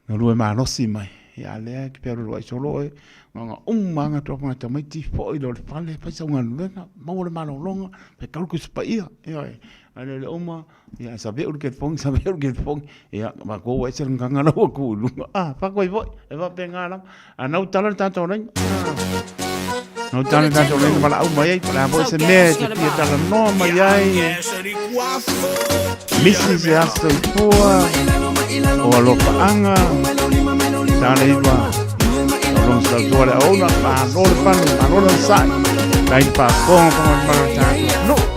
galue malosi mai. Ia lea e te pea lulu ai solo oe, nga uma nga toa nga tamaiti foi lo le fale, fai sau galuega, maua le malologa, fai tau le Tusi Paia, ioe. Ae le o le uma, ia save'u le telefoni, save'u le telefoni, ia matou ua ese le gagana la ua tu i luga. Ah, faakoe foi, e faapena lava. A na ua tala le tatou laina. Na ua tala le tatou laina valaau mai ai, po o le a foi se mea e te fia talanoa mai ai. Misi se aso soifua o alofaaga, tala iwa, tauloga sautua le auauna, malo le pale, malo le onosai, tai le faafofoga fofoga o le malo o le tatou atunuu.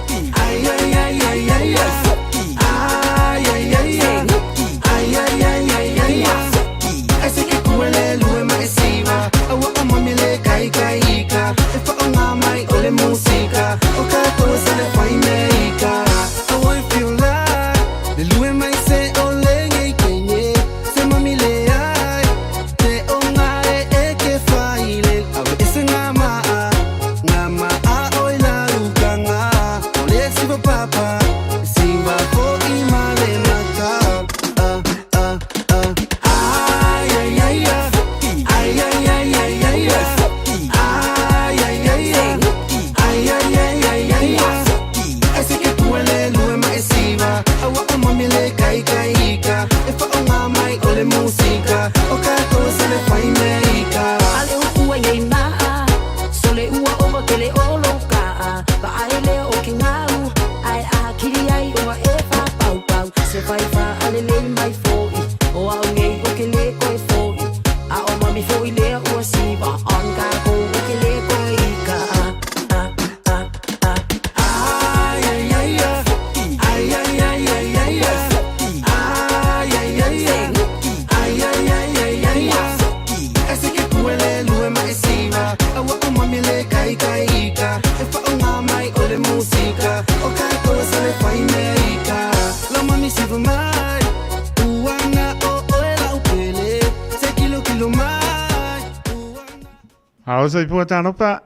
Alo soifua talofa.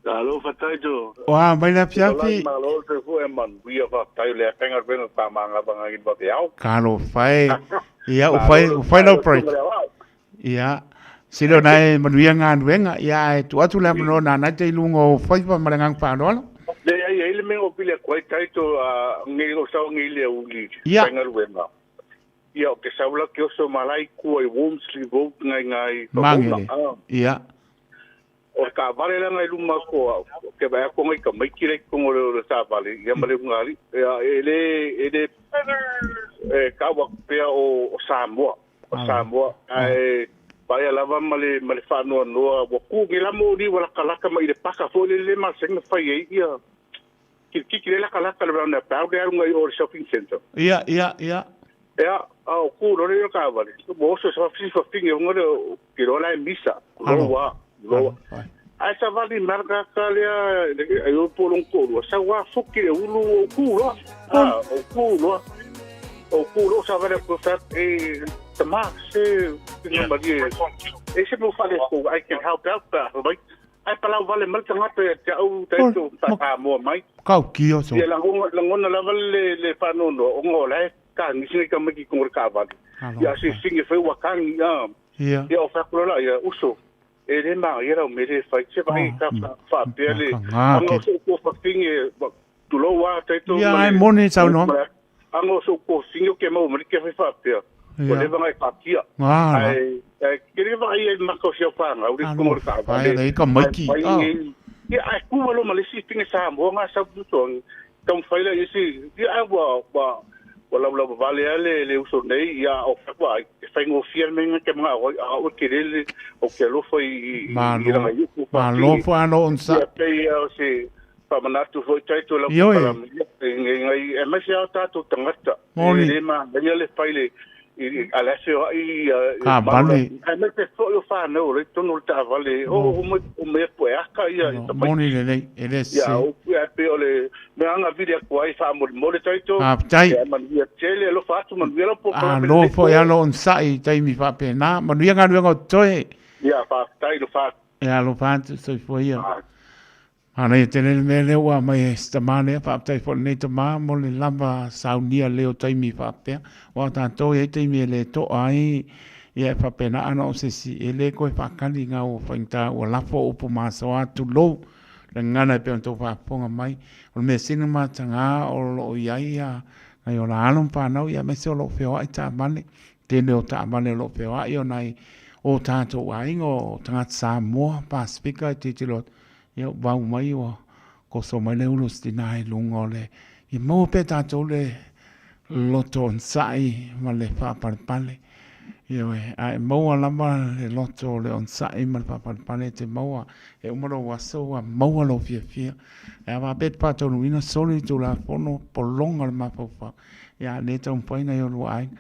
Talofa taito. Oa mai le afiafi. Malo soifua e manuia faafetai o le afenga fenga ka manga i ba au. Talofa e. Ia u fai u fai lau break. Ia sila o na e manuia galuega ia ae tuu atu le avanoa nana e te i luga o faiva ma le agaga faaaloalo. Leai, e i ai le mea o pili atu ai taito a ngei o sau ngei le uli Ia. faigaluega. Ia o ke sau la ke oso ma lai kua i Walmsley Road ngai ngai Favona. Magele. Ia. O le taavale la ngai luma ko au. Ke vai ako ngai ka maiki le kongo le o le taavale ia ma le ungali. Ia e le e le e kaua pea o o Samoa. O Samoa. Ae paia lava ma le ma le faanoanoa ua ku nge la mo ni ua lakalaka mai i le paka foi le le masani na fai ai ia kilikiki le lakalaka le roundabout le alu ngai o le shopping center. Ia, ia, ia. Ia, a o ku lo le taavale. Mo oso sa fasi fafine o ngole ke lo la e misa. Lo wa, lo wa. Ai sa vali marka ka lea ai o polong ko lua. Sa wa foki le ulu o ku lo. Ah, o ku lo. O ku lo sa vali ko fa e tama se no mari e se mo fale ko I can help out pa mai. Ai palau vale mal tangata e te au taito pa mo mai. Kau kio so. Ia langona langona lava le le whanono o ngō la e ka nisi nei ka maki kongore ka vale. Ia se singe whai wa kangi a. Ia. Ia o whakuro la ia uso. E le maa ia rau mere whai se vai ka wha pea le. Anga o so ko whawhinge tulou a taito. Ia ai moni sau no. Anga o so ko singe o ke mau mari ke whai wha pea. O le vanga e kakia. Ai ai kere vai e maka o sia whanga uri kongore ka vale. Ai le ka maiki. Ia ai kuwa lo malesi tinge sa mo nga sa puto taumafai lea i isi ia ae ua ua ua laulau vavale lava le le uso nei ia o faatoa e faigofie le mea lena ke manao ai a oe tele le ou te alofa i i i lana iuku Malo foi alo onsa. Ia pei o se faamanatu foi taito lau Ioe. polokalame ia i ngai aemaise lava o tatou tagata Moni. e le manaia le fai le i a le feoai ia Taavale. aemaise foi o fanau o la e i totonu o le taavale o o mea pueaka ia i tamaiti. Moni lelei, e le Ia se. o upu ae pei o le mea agavili atu ai faamolemole taito. Faafetai. Ia manuia tele alofa atu manuia lau polokalame Alo lenei foi po. alo onosai i taimi faapena. Manuia galuega o totoe. Ia faafetai alofa atu. Ia alofa atu soifua ia. Manaia tele le mea lea ua aumai e si tama lea, faafetai foi i lenei tama mo le lava saunia leo taimi faapea. Aua o tatou e i ai taimi e le toa ai Ia e faapena ana o se isi e le toe faakali ina ua faigata ua lafo upu masoa tulou le gagana e pei ona outou faafofoga mai. O le mea sili ona mataga o lo o i ai ia nai o la alo ma fanau ia aemaise o lo o feoai taavale, tele o taavale o lo o feoai o nai o tatou aiga o tagata Samoa, Pasefika e tilotilo atu, ia ua vau mai ua toso mai le ulu o se tina i luga o le, ia maua pea e tatou le loto onosai ma le faapalepale. Ioe, a e maua lava le loto o le onosai ma le faapalepale e te maua, e uma lou aso ua maua lou fiafia. E a faapea e te faataunuuina soli le Tulafono, pologa le mafaufau, ia a le taumafai nai olua aiga.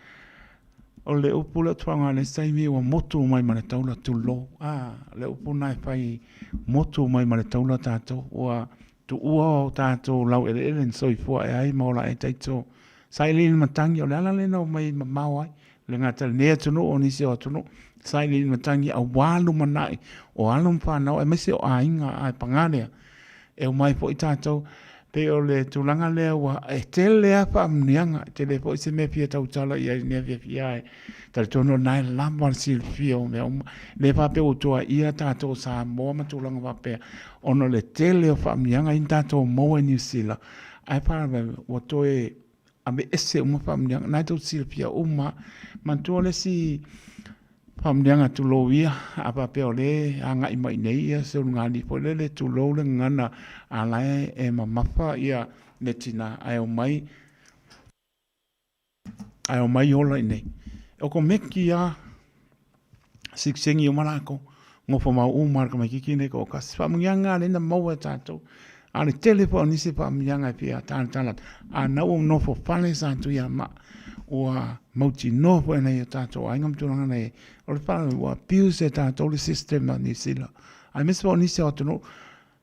O le upu lea ou te faaaogaina i le isi taimi ua motu mai ma le taula, tulou. A, le upu lena e fai, motu mai ma le taula tatou, ua tuua o tatou laueleele na soifua ae ai ma ola ai taito sailiili matagi. O le ala lea na omai mamao ai, e le gata i lenei atunuu o nisi o atunuu, sailiili matagi aua lumanai o alo ma fanau aemaise o aiga. Ae paga lea, e omai foi tatou, pei o le tulaga lea ua, e tele lava faamanuiaga, e tele foi se mea e fia tautala i ai i lenei afiafi, ae talitonu o lena e lava le silafia o mea uma. E le faapea ua tuuaia tatou o Samoa ma tulaga faapea, ona o le tele o faamanuiaga ia na tatou maua i Niu Sila, ae faalavelave ua toe aveese uma faamanuiaga, na tou te silafia uma lava. Manatua le isi faamanuiaga tulou ia, a faapea o lea e agai mai i inei ia se ulugalii foi lele, tulou le gagana, a o la e mamafa le tina ae omai, ae omai ola i inei. E okomeki lava sikisengi uma latou, nofo mau uma lava le tamaititi lenei e toatasi. Faamanuiaga lava lea na maua e tatou, a o le tele foi o nisi faamanuiaga e fia talatala atu, a o lena ua nofo fale sa Tuiamaa, ua mautinoa foi e nai o tatou aiga ma tulaga na i ai. O le faalavelave ua abuse e tatou le system a Niu Sila, aemaise foi o nisi o atunuu.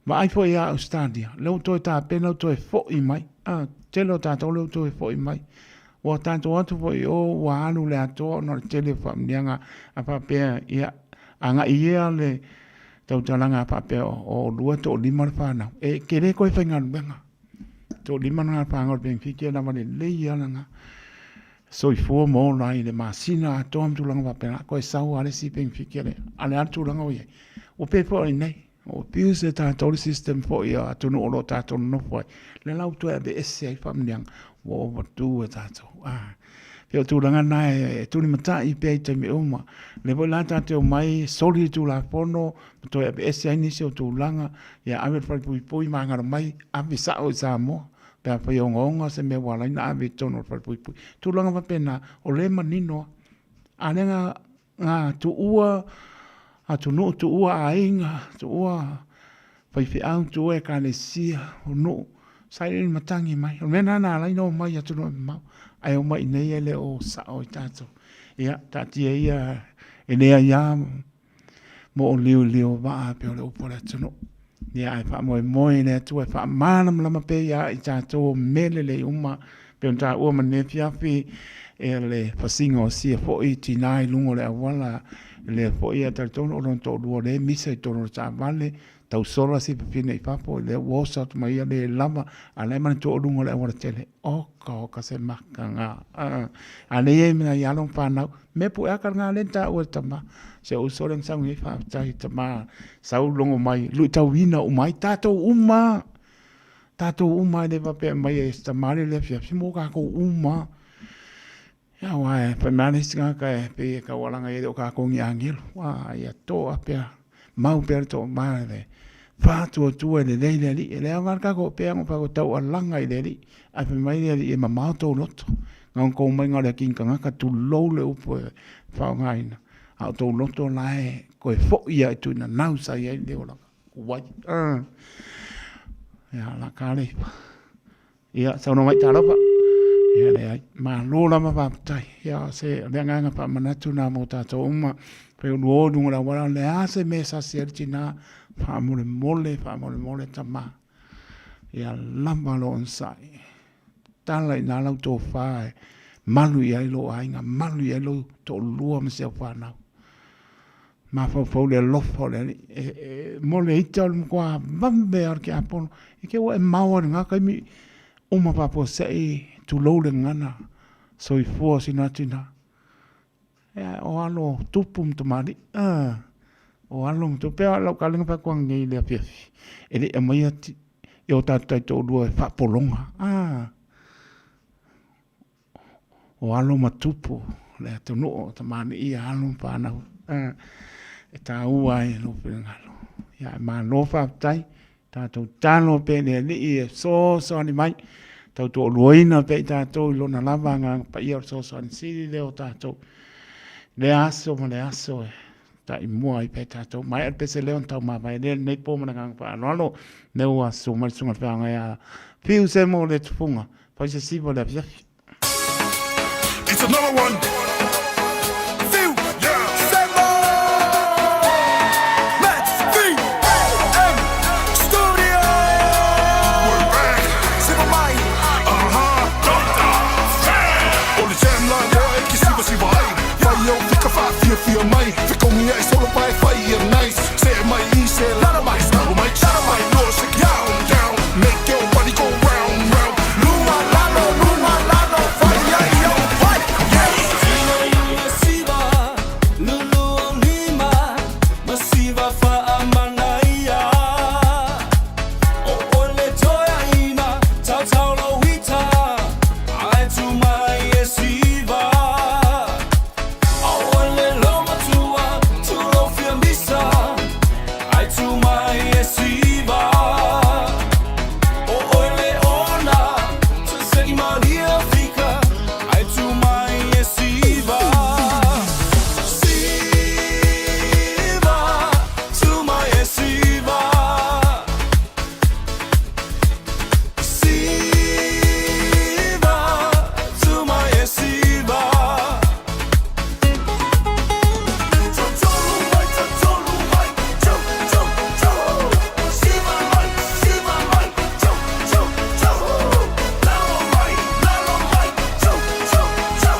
Vaai foi ia Ausetalia, lea ua toe tapena ua toe foi mai. A, tele o tatou lea ua toe foi mai. Ua tatou o atu foi i o ua alu le atoa ona o le tele o faamanuiaga a faapea, ia, agai ia le tautalaga a faapea o oulua e toalima le fanau, e te le toe faigaluega. Toalima le fanau o le penefiti e lava lelei lava lena. Soifua ma ola ai i le masina atoa ma tulaga faapena, toe sau lava le isi penefiti a le, a o le a le tulaga ua i ai? Ua pei foi o i inei. Ua abuse e tatou le system foi a atunuu o lo o tatou nonofo ai, lea la ua toe aveese ai faamanuiaga, ua overdue e tatou. Ah, pei o tulaga na e tulimatai pea i taimi uma. O lea foi la tatou te omai soli le Tulafono ma toe aveese ai nisi o tulaga, ia ave i le falepuipui magalo mai, ave sao i Samoa pe afai e ogaoga se mea ua ala ai ona ave i totonu o le falepuipui. Tulaga faapena, o lea e manino lava. A o lea na Na tuua atunuu, tuua aiga, tuua faifeau, tuua ekalesia, o nuu, sailiili matagi mai. O le mea lena na ala ai ona omai i atunuu e mamao, ae omai i inei e le o sao i tatou. Ia, taatia ia, e leai lava mooliolio vaa e pei o le upu a le atunuu. Ia, ae faamoemoe i le Atua e faamalamalama pea ia i tatou o mea lelei uma, pei ona taua ma lenei afiafi, ia le fasiga o sia foi tina i luga o le auala, lea foi e talitonu o lona toalua o lea e misa i totonu o le taavale, tau sola si fafine i fafo, lea ua oso atu ma ia le lava, a o la e manatua o luga o le aualatele. Oka oka se makaga. A lea e i ai ma nai alo ma fanau, mea pueaka lena lea na taua e le tama. Si ou uso lea na sau nei, faafetai tama, sau logo mai, luitauina uma ai tatou uma lava. Tatou uma lava, e le faapea mai e si tama lea i le afiafi, mo tatou uma lava. Ia aua e fai mai lava le isi tagata e pei e taualaga e le o tatou ni agelu, a ia toa pea, mau pea le toama i le faatuatua e lelei le Alii. E leaga lava le tatou pei lava ona ou fai atu e taualaga i le Alii, ae fai mai le Alii e mamao tou loto. Na ona tou omai na o le akini tagata, tulou le upu e faaaogaina, a o tou loto la e toe foi lava i tuinanau sa i ai le olaga tuai. Ia, la ka le. Ia, saunoa mai talofa. Ia, leai. Malo lava faafetai. Ia, se, o le agaga faamanatu lena mo tatou uma. Pei o luo i luga o le auala, o le a se mea e sasi ai le tina, faamolemole, faamolemole tama. Ia lava lou onosai. Tala i ina lau tofa e malu i ai lou aiga, malu i ai lou toalua ma si au fanau. Mafaufau le alofa o le Alii, e mo le ita o le matua vave lava o le tiapono, i te i ua e mao ai i lena taimi, uma faafuasei, tulou le gagana, soifua o sina tina. Ia, o alo tupu ma tamalii, a, o alo ma tupu. Pei lava o lau kalega fai atu ananei i le afiafi, e le i aumaia i o tatou taitoalua e faapologa, a, o alo ma tupu le atunuu, o tamalii ia, alo ma fanau, a, e taua ai lou finagalo. Ia, ae malo faafetai. Tatou tatalo pea i le Alii e fesoasoani mai, tautoaluaina pea i tatou i Lona lava Agaga Paia o le fesoasoani sili lea o tatou i lea aso ma le aso e taimua ai pea tatou. Maea le pese lea ona taumavae lea lenei po ma le agaga faaaloalo. Lea ua susu mai le susuga i le feagaiga ia Fiu Semo le Tufuga. Fai se siva o le afiafi. It's another one. Fiu Semo Max V M Studio. We're back. Siva mai. Doctor O le jam la lea e ki siva siva ai. Fai au fika whaafia mai. Fekongi ai solo pae fai ia nice. Se mai i se lala mai. Lalo mai lala mai. No shake down down. Make your body go round round. Lunga lalo lunga lalo. Fai ai yo fai. Siva, lulu o lima, ma siva faamanaia. O oe le toeaina, tautau lou ita, ae tu mai e siva. O oe le loumatua, tu lou fia misa, ae tu mai e siva. O oe le ona, segi malia fika, ae tu mai e siva. Siva, tu mai e siva. Siva, tu mai e siva. Tautolu mai, tu, tu, tu. Siva mai, siva mai, tu, tu, tu. Lalo mai, lalo mai, tu, tu, tu.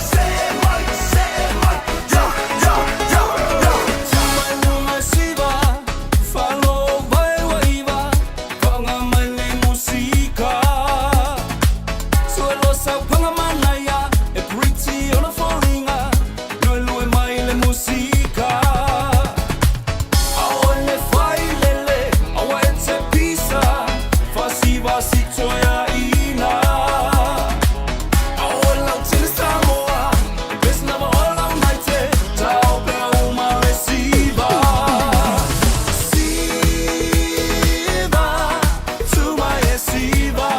Se mai, se mai, yo, yo, yo, yo. Tu mai lunga siva, falo vai waiva, fanga mai le musika. Suelo sau panga manaia, e pretty ona foliga, lue lue mai le musika. Aole fai lele, aua e te pisa, fasiva si toea ina. Aole lau tele Samoa, best lava o lau naite, tau pea uma le siva. Siva, tu mai e siva.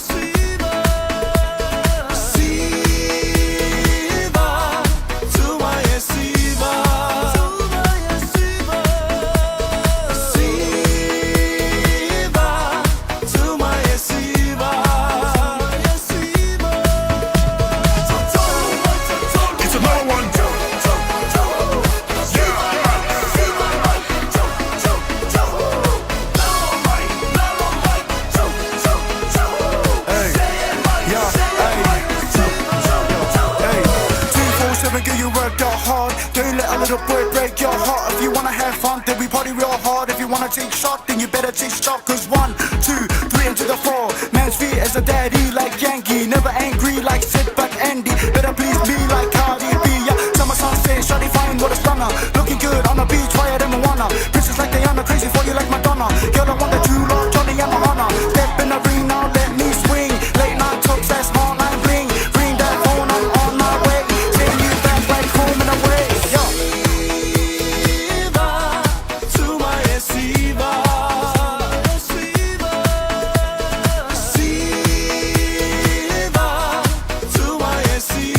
Siva, tu mai e siva. Siva, tu mai e siva. It's another one. Hey, yeah, hey. Hey, 247, get you worked out hard. Don't let a little boy break your heart. If you wanna have fun, then we party real hard. If you wanna take shot, then you better take shot. Cause 1, 2, 3, into the 4. Man's feet as a daddy like Yankee. Never angry like Sid but Andy. Better please me like Cardi B. Yeah, summer sunset, shawty fine, what a stunner. Looking good on the beach, fire than Moana. Princess like Diana, crazy for you like Madonna. Girl, I want that true love, Johnny, I'm a honor. Step in the ring now, let me swing. Late night talks, that's hotline bling. Ring that phone, I'm on my way. Send you back like home and away. Yo. Siva, tu mai e siva. Siva, tu mai e siva.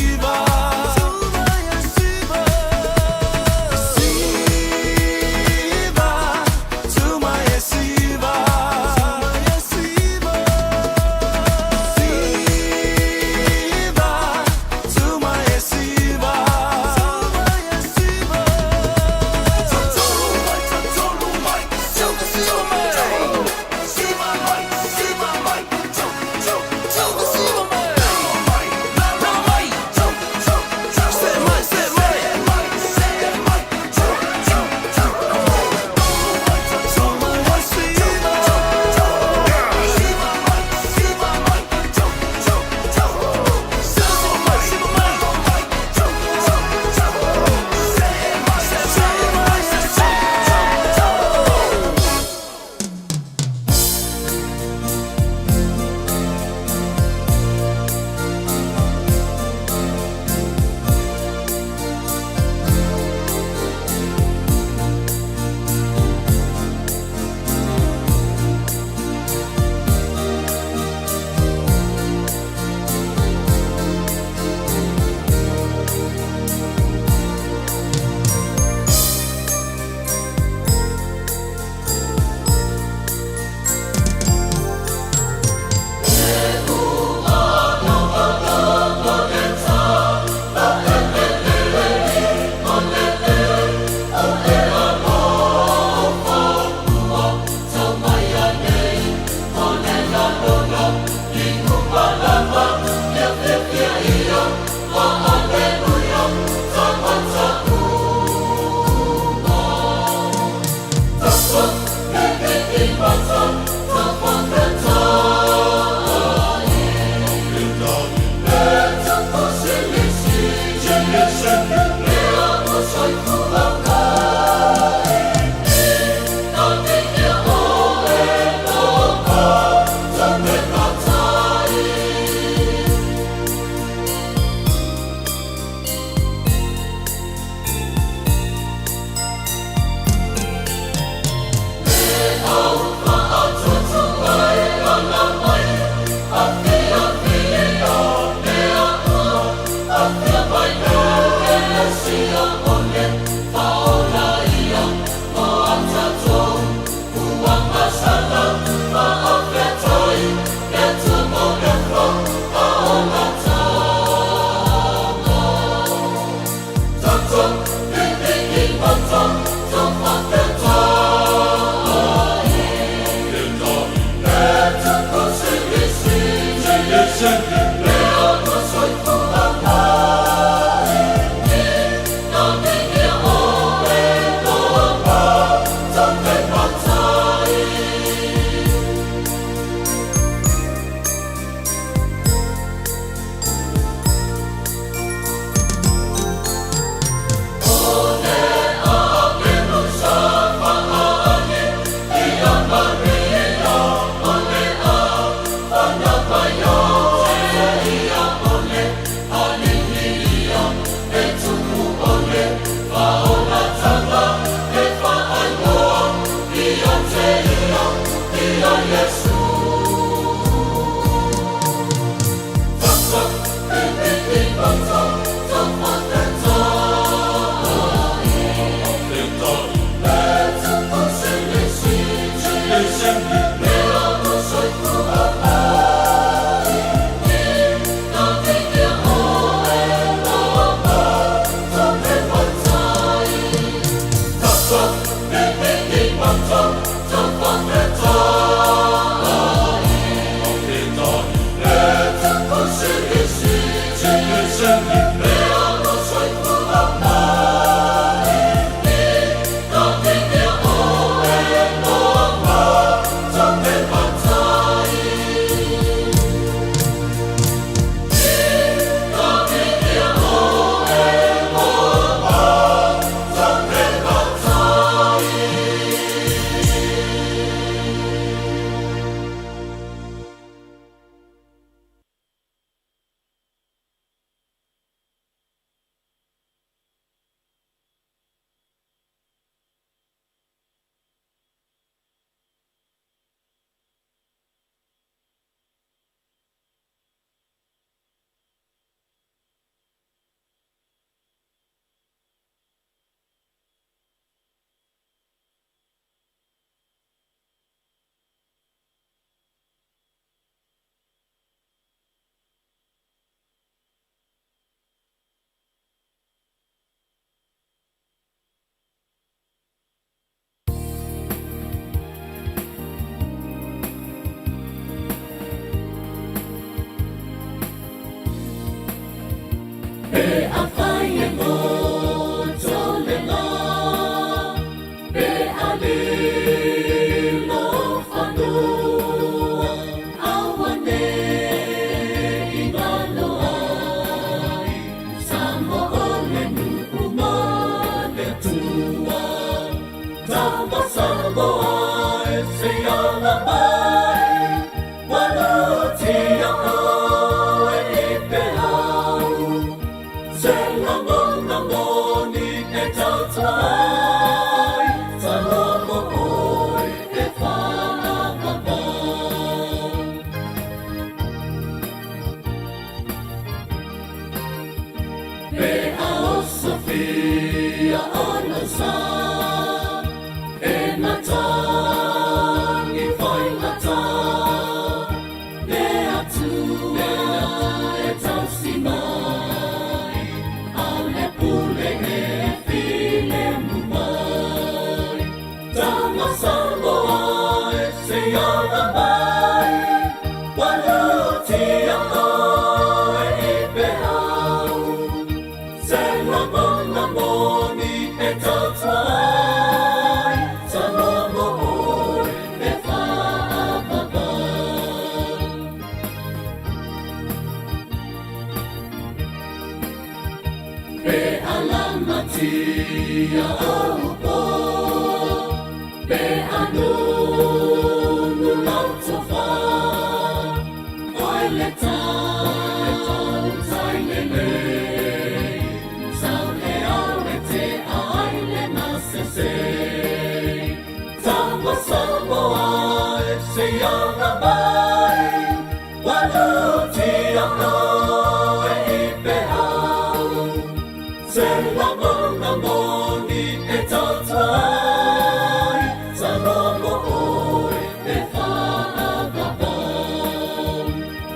Se lagona moni e tautuai, Samoa mo oe e whaavava.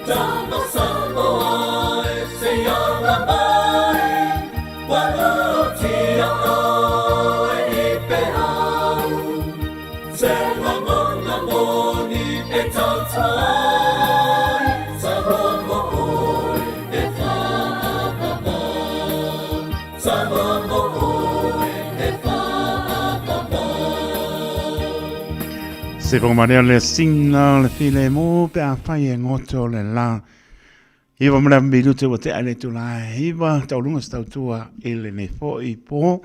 Tama Samoa e se ala mai, Ua lutia oe i peau. Se lagona moni e tautuai, Samoa mo oe e whaavava. Samoa mo oe e whaavava. Se whakamanea le sina le filemu pe a whai e ngoto le la. Iwa ma le minute ua tea le itula e iwa, taulunga se tautua i lenei foi po.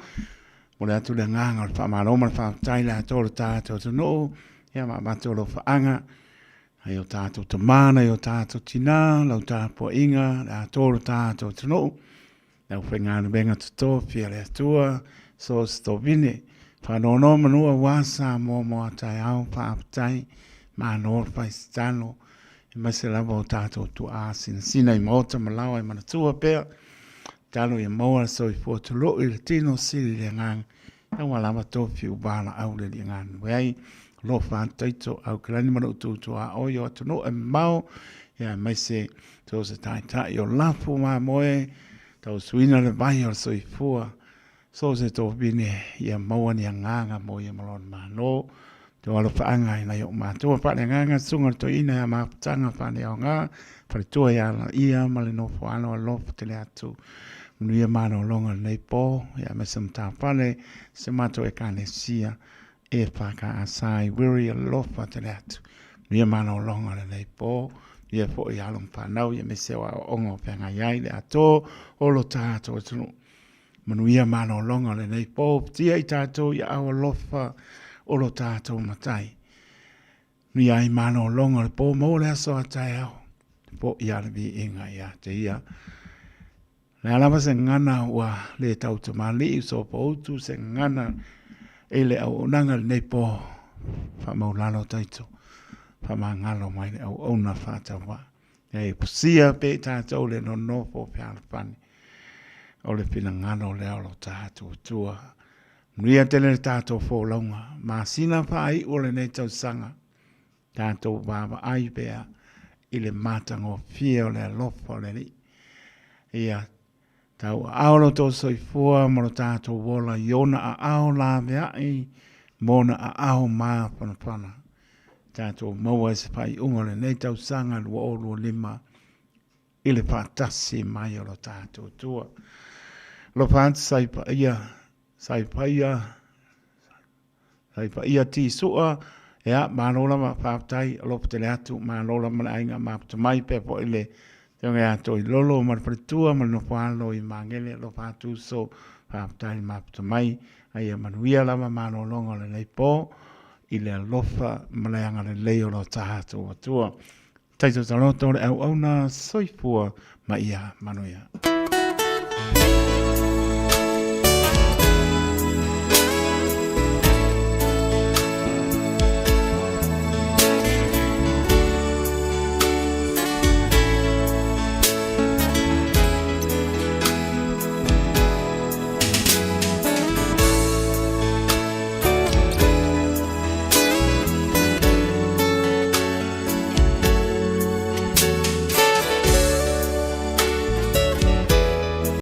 Mo le atu le agaga o le faamalo ma le faafetai le atoa o le tatou atunuu, ia ma avatu alofaanga nai o tatou tama, nai o tatou tina, lau tapuaiga, le atoa o le tatou atunuu, le aufaigaluega totofi a le Atua, so se tovine, faanonomanu aua Samoa mo a taeao, faafetai, malo le fai tatalo, aemaise lava o tatou tuaa sinasina i maota ma laoa e manatua pea, tatalo ia maua le soifua tului i le tino sili i le agaga, aua lava tofi ua valaau le Alii e galulue ai, alofa atu taito au kalani ma lou tutua oi o atunuu e mamao, ia aemaise so se taitai o lafu mamoe, tausuina le vai o le soifua, So se tofine ia maua ni agaga mo ia ma lona Malo. Te alofaaga i nai ou matua faaleagaga susuga o le toeaina ia Mafutaga Faaleaoga faletua ia Alaia ma le nofo alo alofa tele atu. Manuia malologa o lenei po ia aemaise matafale si o matou Ekalesia EFKS i Wiri alofa tele atu. Manuia malologa o lenei po ia foi alo ma fanau ia aemaise o aoaoga o feagai ai le atoa o lo tatou atunuu. Manuia malologa o lenei po, tia i tatou i aao alofa o lo tatou Matai. Manuia ai malologa o le po, maua le aso a taeao, po ia le viiga ia te ia. Le a lava se gagana ua le tau tamalii sopoutu se gagana i le auaunaga lenei po, faamaulalo taito, faamagalo mai le auauna faatauvaa. E pusia pea i tatou le nonofo fealofani o le finagalo lea o lo tatou Atua. Manuia tele le tatou folauga, masina faaiu o lenei tausaga, tatou vaavaai pea i le matagofie o le alofa o le Alii. Ia tauaao lo outou soifua ma lo tatou ola i ona aao laveai ma ona aao mafanafana. Tatou maua ai se faaiuga o lenei tausaga 2025 i le faatasi mai o lo tatou Atua. Alofa atu sai paia, sai paia, sai paia ti sua, ea, malo lava, faafetai, alofa tele atu, malo lava ma le aiga mafuta mai, pea foi le Afioga ia Toilolo ma le faletua ma le nofo alo i Magele, alofa atu uso, faafetai le mafuta mai, a ia manuia lava malologa o lenei po i le alofa ma le agalelei o lo tatou Atua. Taito taloto le auauna soifua ma ia manuia.